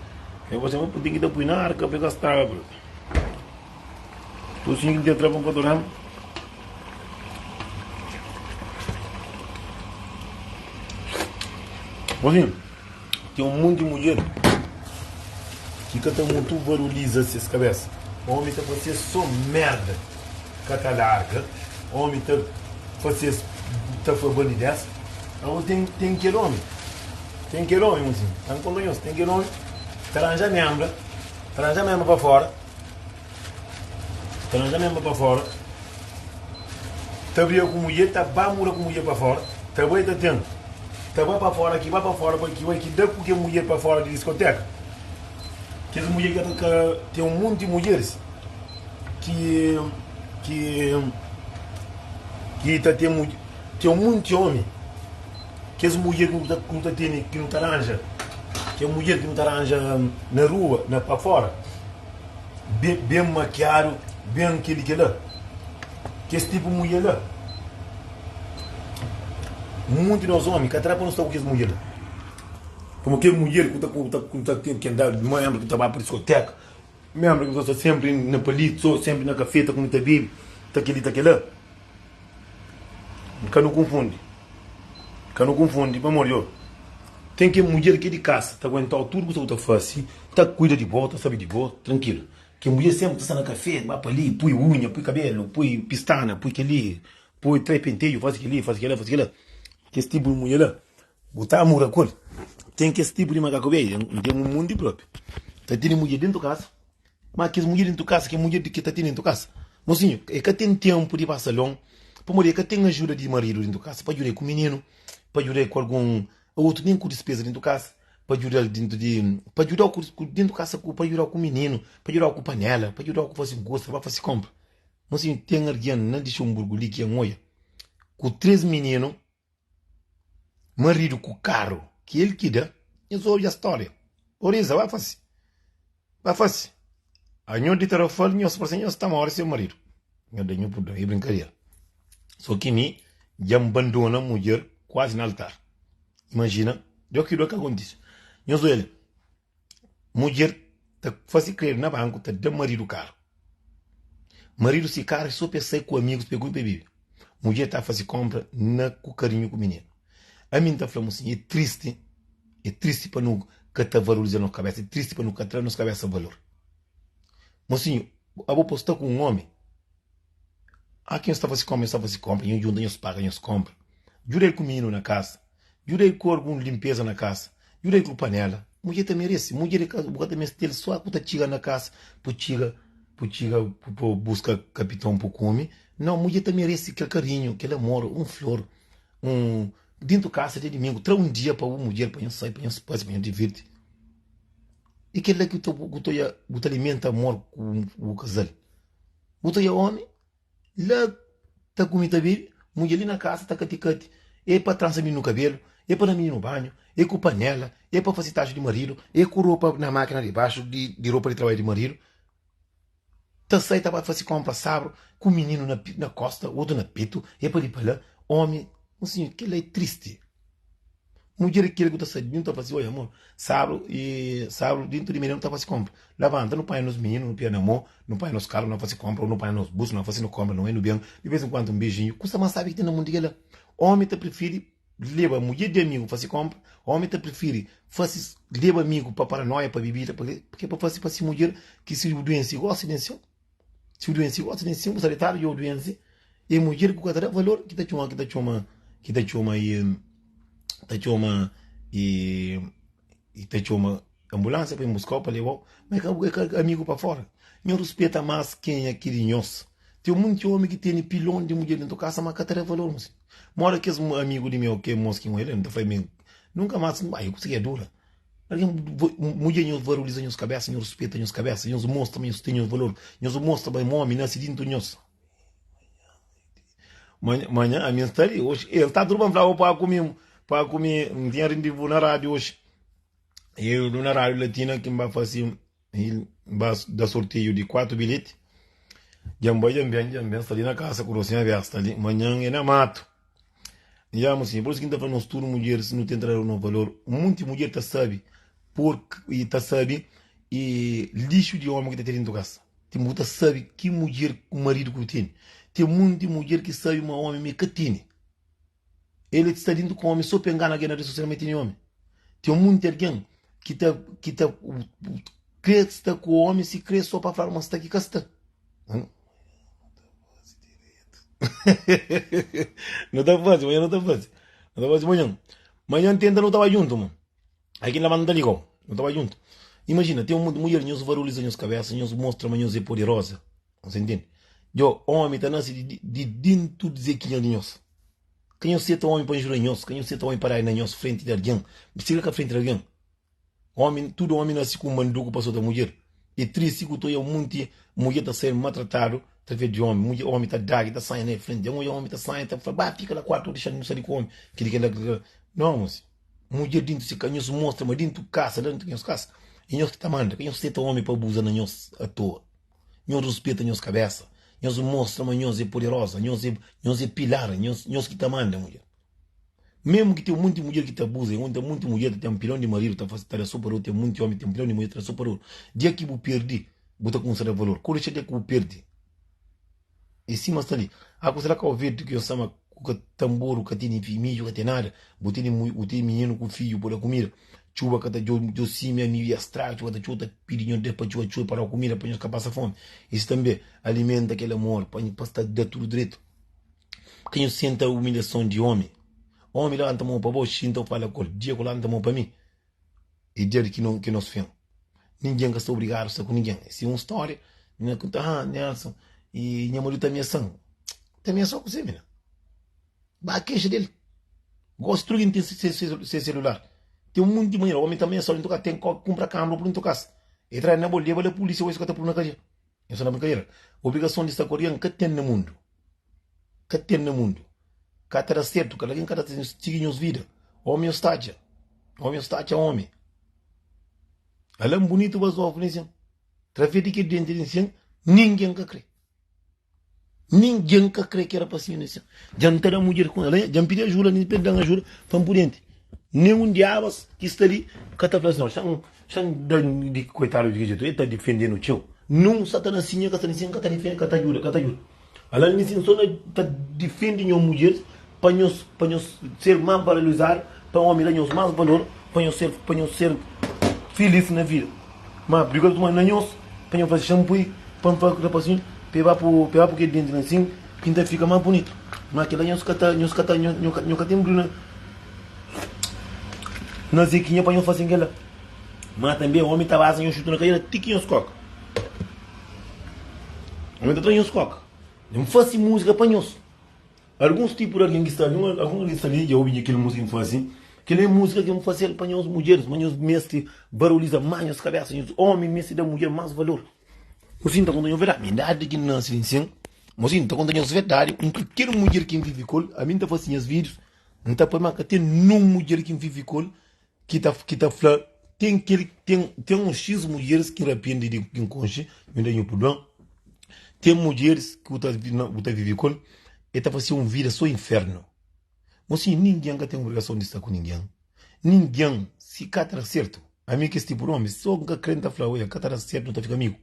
Eu fasi ma ten ki ta pui na arka pa e ka straga propi. Tosinhu ki N ten tra pa N ka torna. Mozinhu. Ten un monti mudjer ki ka ta mutu valoriza ses kabesa. Omi ta fase-s so merda, ka ta larga. Omi ta fase-s ta fla bandidez. Abo ten ten kel omi, ten kel omi mozinhu, ta N konta nhos, ten kel omi ta ranja membra, ta ranja membra pa fora. Ta ranja menba pa fora Ta briga ku mudjer Ta ba mura ku mudjer pa fora Ta bai ta ten Ta bai pa fora ki bai pa fora pa ki bai ki da ku ke mudjer pa fora di diskoteka Kes mudjer ki ka ta ka ten un monti mudjeris ki ki ki ta ten mudjer ten un monti omi Kes mudjer ki nu ta ki nu ta tene ki nu ta ranja Kes mudjer ki nu ta ranja na rua na pa fora. Ben makiadu, ben kel-li kel-la. Kes tipu mudjer la, monti di nos ómi ka ta da pa nu sta ku kes mudjer la. Pamodi kes mudjer ku ta ku ta ku ta ten ki anda, ménbru ki ta ba pa diskoteka, ménbru ki ta sta sénpri na palitu, sénpri na kafé ta kume ta bebe, ta kel-li ta kel-la. Ka nu konfundi, ka nu konfundi pamodi ô ten ke mudjer ki é di kasa ta aguentau tudu kusa ku ta fasi, ta kuida di bo, ta sabi di bo, trankilu. Ke mudjer senpri ta sta na kafé, ba pa li, pui unha, pui kabelu, pui pistana, pui keli, pui trai penteju, fasi keli, fasi kela, fasi kela. Kes tipu di mudjer la, bu ta amura ku el. Ten kes tipu di makaku beju, N ten un monti propi. Ta tene mudjer dentu kasa. Ma kes mudjer dentu kasa, kes mudjer ki ta ten dentu kasa, mosinhu, e ka ten tenpu di ba salon, pamodi e ka ten ajuda di maridu dentu kasa pa djuda-l ku mininu, pa djuda-l ku algun otu, nen ku dispeza dentu kasa, pa djuda-l dentu di, pa djuda-u ku dentu kasa, pa djuda-u ku mininu, pa djuda-u ku panela, pa djuda-u ku fase un kusa, ba fase konpra. Mosinhu, ten algen na Lixonburgu li ki N oja ku 3 mininu. Maridu ku karu ki el ki da nhos obi ja storia oriza ba fasi ba fasi a nho di tarafal nhos parse nhos ta mori se maridu nho da nho purdon e brinkadera so ki mi dja n bandona mudjer kuazi na altar imajina djo ki do ka kontise nhos oja li. Mudjer ta fase kreditu na banku ta da maridu karu. Maridu si karu é so pa e sai ku amigus pa e kume pa e bibi. Mudjer ta fase konpra na ku karinhu ku mininu. Ami N ta fla mosinhu é tristi, é tristi pa nu ka ta valoriza nos kabesa, é tristi pa nu ka tra nos kabesa valor. Mosinhu, abo pa bu sta ku un omi, a ki nhos ta fase konpra, nhos ta fase konpra, nhos djunta nhos paga nhos konpra. Djuda el ku mininu na kasa. Djuda-i ku algun linpeza na kasa. Djuda-i ku panela. Mudjer ta merese. Mudjer é ka, bu ka ta meste-l só ku ta txiga na kasa pu txiga, pu txiga pu buska kapiton pu kume. Nau, mudjer ta merese kel karinhu, kel amor, un flor, un dentu kasa dia dimingu. Tra un dia pa bu mudjer pa nhos sai, pa nhos pase, pa nhos divirti. E kel-la ki bu ta odja, bu ta alimenta amor ku bu kazal. Bu ta odja omi la ta kume ta bebe, mudjer li na kasa ta kati-kati, e pa transa mininu kabelu, e pa da mininu banhu, e ku panela, e pa fase taxu di maridu, e ku ropa na makina di baxu di ropa di trabadju di maridu. Ta sai ta ba fase konpra sabru ku mininu na kosta, otu na petu, e pa li pa la. Omi, un sinhor, kel-la é tristi. Mudjer é kel ku ta sai di ta fla si, Oi amor, sabru i sabru dintu di manha nu ta fasi konpra. Labanta, nu panha nos mininu, nu pia na mo, nu panha nos karu, nu fasi konpra, o nu panha nos bus, nu fasi no konpra, nu bai nu ben, di vez en kuantu un beijinhu. Kusa mas sabi ki ten na mundu ki kel-la. Omi ta prifiri leba mudjer di amigu fasi konpra, omi ta prifiri fasi leba amigu pa paranoia, pa bibida, pa ke pa fasi pa si mudjer ki si duensi gosi den seu. Si bu duense gosi den sin bu sta detadu dja bu duense e mudjer ku ka ta da valor ki ta txoma ki ta txoma ki ta txoma e ta txoma e e ta txoma ambulansia pa ben buskau pa lebau ma e ka e ka amigu pa fora nho ruspeta mas kenha ki di nhos ten munti omi ki tene pilon di mudjer dentu kasa ma ka ta da valor mosi mora kes amigu di meu ke mos ki n ta fla mi nunka mas ai kusa ki é dura. Algen mudjer nhos valoriza nhos kabesa, nhos ruspeta nhos kabesa, nhos mostra ma nhos ten nhos valor, nhos mostra ma un omi nase dintu nhos. Manha ami N sta li oxi, el sta tudu pa N fla-bu pa kume, pa kume, N tinha rendivu na rádiu oxi, e na rádiu latina ki N ba fase, N ba da sorteiu di 4 bilheti, dja N bai dja N ben, dja N ben, sta li na kasa ku Rosinha Bessa, sta li, manhan é na matu. Ya mosinha, por isso ki N ta fla nos tudu mudjeris nu tenta da no valor. Munti mudjer ta sabi por i ta sabi i lixu di omi ki ta ten dentu kasa. Ten bu ta sabi ki mudjer ku maridu ku bu tene. Ten munti mudjer ki sabi ma omi mi ka tene. El sta dentu ku omi so pa engana algen na redi sosial ma el tene omi. Ten munti algen ki ta ki ta kre sta ku omi si kre so pa fla ma sta ki ka sta. Nu ta faze, manhan nu ta faze. Nu ta faze manhan. Manhan tenta nu ta bai djuntu, mano. Aí ki labanta ligou, nu ta bai djuntu. Imagina, ten un mulher, nhos valoriza nhos kabesa, nhos mostra ma nhos é poderosa. Você entende? Djo, omi ta nase di, di dintu di zekinha di nhos. Ka nhos seta omi pa injura nhos, ka nhos seta omi pa dai na nhos frenti di algen. Sika ka frenti di algen. Omi, tudu omi nasi ku un manduku pa sota mudjer. E tristi ku ta oia munti mudjer ta ser matratadu traves di omi. Mudjer, omi ta dagi, ta sanha na e frenti. Dja N oia omi ta sanha, ta fla, ba fika la kuartu, dexa nu sali ku omi. Kili, kila, kila. Nau, mosi. Mudjer dintu si ka, nhos mostra ma dintu kasa, la dintu nhos kasa, e nhos ki ta manda. Ka nhos seta omi pa abuza na nhos atoa. Nhos ruspeta nhos kabesa. Nhos mostra ma nhos e poderosa, nhos e, nhos e pilar, nhos, nhos ki ta manda, mudjer. Mesmu ki ten munti mudjer ki ta abuza, i ten munti mudjer ta ten pilon di maridu ta fasi ta da so pa otu, ten munti omi ten pilon di mudjer ta da so pa otu. Dia ki bu perdi, bu ta kumsa da valor. Kó dexa dia ki bu perdi. E sima sta li. A kusa la Kau Verdi ki yo sama ku ka tamboru, ka tene midju, ka ten nada. Bu tene bu tene mininu ku fidju pa da kumida. Txuba ka ta djo simia midju ya straga, txuba ta txuba ta pidi nho Deus pa txuba txuba pa da kumida pa nhos ka pasa fomi. Esi tanbe alimenta kel amor pa pa sta da tudu dretu. Ka nhu senta umilhason di omi. Omi lanta mon pa bo, xinta bu fala ku el. Dia ku lanta mon pa mi, e dia di ki no ki nos fin. Ningen ka sta obrigadu sta ku ningen. Si un storia, nha konta, ah, Nelson, e nha maridu ta amiasan. Ta amiasau ku se, mina? Ba kexa del. Gosi tudu algen ten se, se, se selular. Ten un monti manera, omi ta amiasau dentu kasa, ten kunpra kamera bu pui dentu kasa. E trai na bo, leba la pulisia, ois ka ta pui na kadia. Nhos sta na brinkadera? Obrigason di sta ku algen ka ten na mundu. Ka ten na mundu. Ka ta da sertu, kada algen ka ta sigi nhos vida. Omi nhos ta atxa. Omi nhos ta atxa omi. Ala-m bunitu bazofu li sin. Trafe di kel denti li sin, ningen ka kre. Ningen ka kre kel rapasinhu li sin. Dja N ta da mudjer ku el, dja N pidi ajuda, N pidi dan ajuda pa N pudi enti. Nen un diabas ki sta li ka ta fla sin, xa-m Xa-m da di koitadu di ki jetu, el ta difende-nu txeu. Nun satanasinha ka sta nisin ka ta difende, ka ta djuda, ka ta djuda. Ala nisin so na ta difende nho mudjeris pa nhos, pa nhos ser más valorizadu, pa omi da nhos más valor, pa nhos ser, pa nhos ser filis na vida. Ma briga ta tuma na nhos pa nhos fase xanpui, pa N fla rapasinhu pa e ba pu, pa e ba pu kel denti la nsin ki N ta fika más bunitu. Ma kila nhos ka ta, nhos ka ta, nho, nho ka ten briu na. Na zekinha pa nhos fase kela. Ma tanbe omi ta baza nhos xutu na kadera ti ki nhos koka. Omi ta tra nhos koka. N fase musika pa nhos. Alguns tipu di algen ki sta li, algun algen ki sta li dja obi kel musika ki N fase. Kel é múzika ki N faze-l pa nhos mudjeris, ma nhos meste valoriza más nhos kabésa. Nhos ómi meste da mudjer más valor. Mosinhu, N ta konta nhos verdadi. Mi idadi ki N nase li nsin, mosinhu, N ta konta nhos verdadi, N ka kel mudjer ki N vive ku el, ami N ta fase nhas vídius, N ta poi ma ka ten nun mudjer ki N vive ku el ki ta ki ta fla ten kel ten ten uns xis mudjeris ki N rapende di ki N konxe, nhu da nhu purdua-m. Ten mudjeris ki bu ta bu ta vive ku el, e ta fase un vida so infernu. Mosinhu, ningen ka ten obrigason di sta ku ningen. Ningen, si ka ta da sertu. Ami kes tipu di omi, so N ka kre N ta fla, oia, ka ta da sertu, nu ta fika amigu.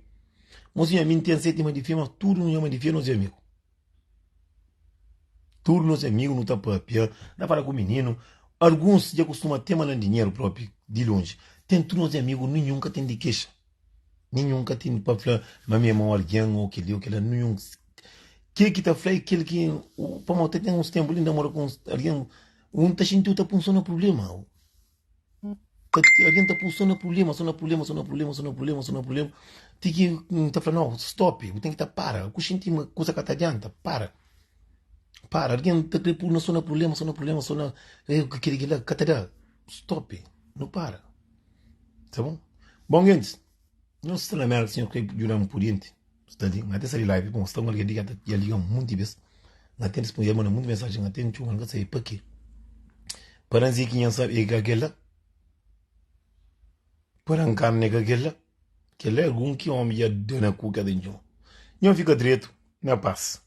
Mosinhu, ami N ten seti ma di fia, ma tudu nu nhama di fia, nos é amigu. Tudu nos é amigu, nu ta papia, nu ta fala ku mininu. Alguns dja kustuma te manda-m dinheru propi di lonji. Ten tudu nos é amigu, ninhun ka ten di kexa. Ninhun ka ten pa fla ma mi é mau algen ô kel-li ô kel-la. Ninhun. Kel ki ta fla é kel ki. Pamodi ta ten uns ténpu li N ta mora ku uns algen, un ta xinti-u ta pun sô na prubléma. Algen ta pun sô na prubléma, sô na prubléma, sô na prubléma, sô na prubléma, sô na prubléma, ti ki N ta fla, nau, stop, bu ten ki ta para. Ku xinti ma kuza ka ta adianta, para. Para. Algen ta krê pun sô na prubléma, sô na prubléma, sô na kel-li, kel-la, ka ta da. Stop, nu para. Tá bom? Bom gentis, nhos sta na Merka, si nhos kre djuda-m pudienti, sta li, N ate sta di live, bom, sta un algen li ki dja liga-m munti bes, N ate risponde, el manda munti mensajen, N ate N txoma, N ka sabe pa ke. Pa N dze ki nha sabe é ka kel-la, pa N nkarna é ka kel-la, kel-la é algun ki omi dja da na ku ki ate N txoma. Nho fika dretu, na pas.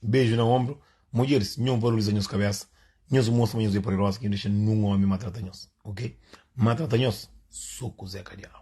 Beju na ombru. Mudjeris, nhos valoriza nhos kabesa, nhos mostra ma nhos é poderosa, ki nhos dexa nun omi maltrata nhos, ok? Maltrata nhos so ku Zé Kadiabu.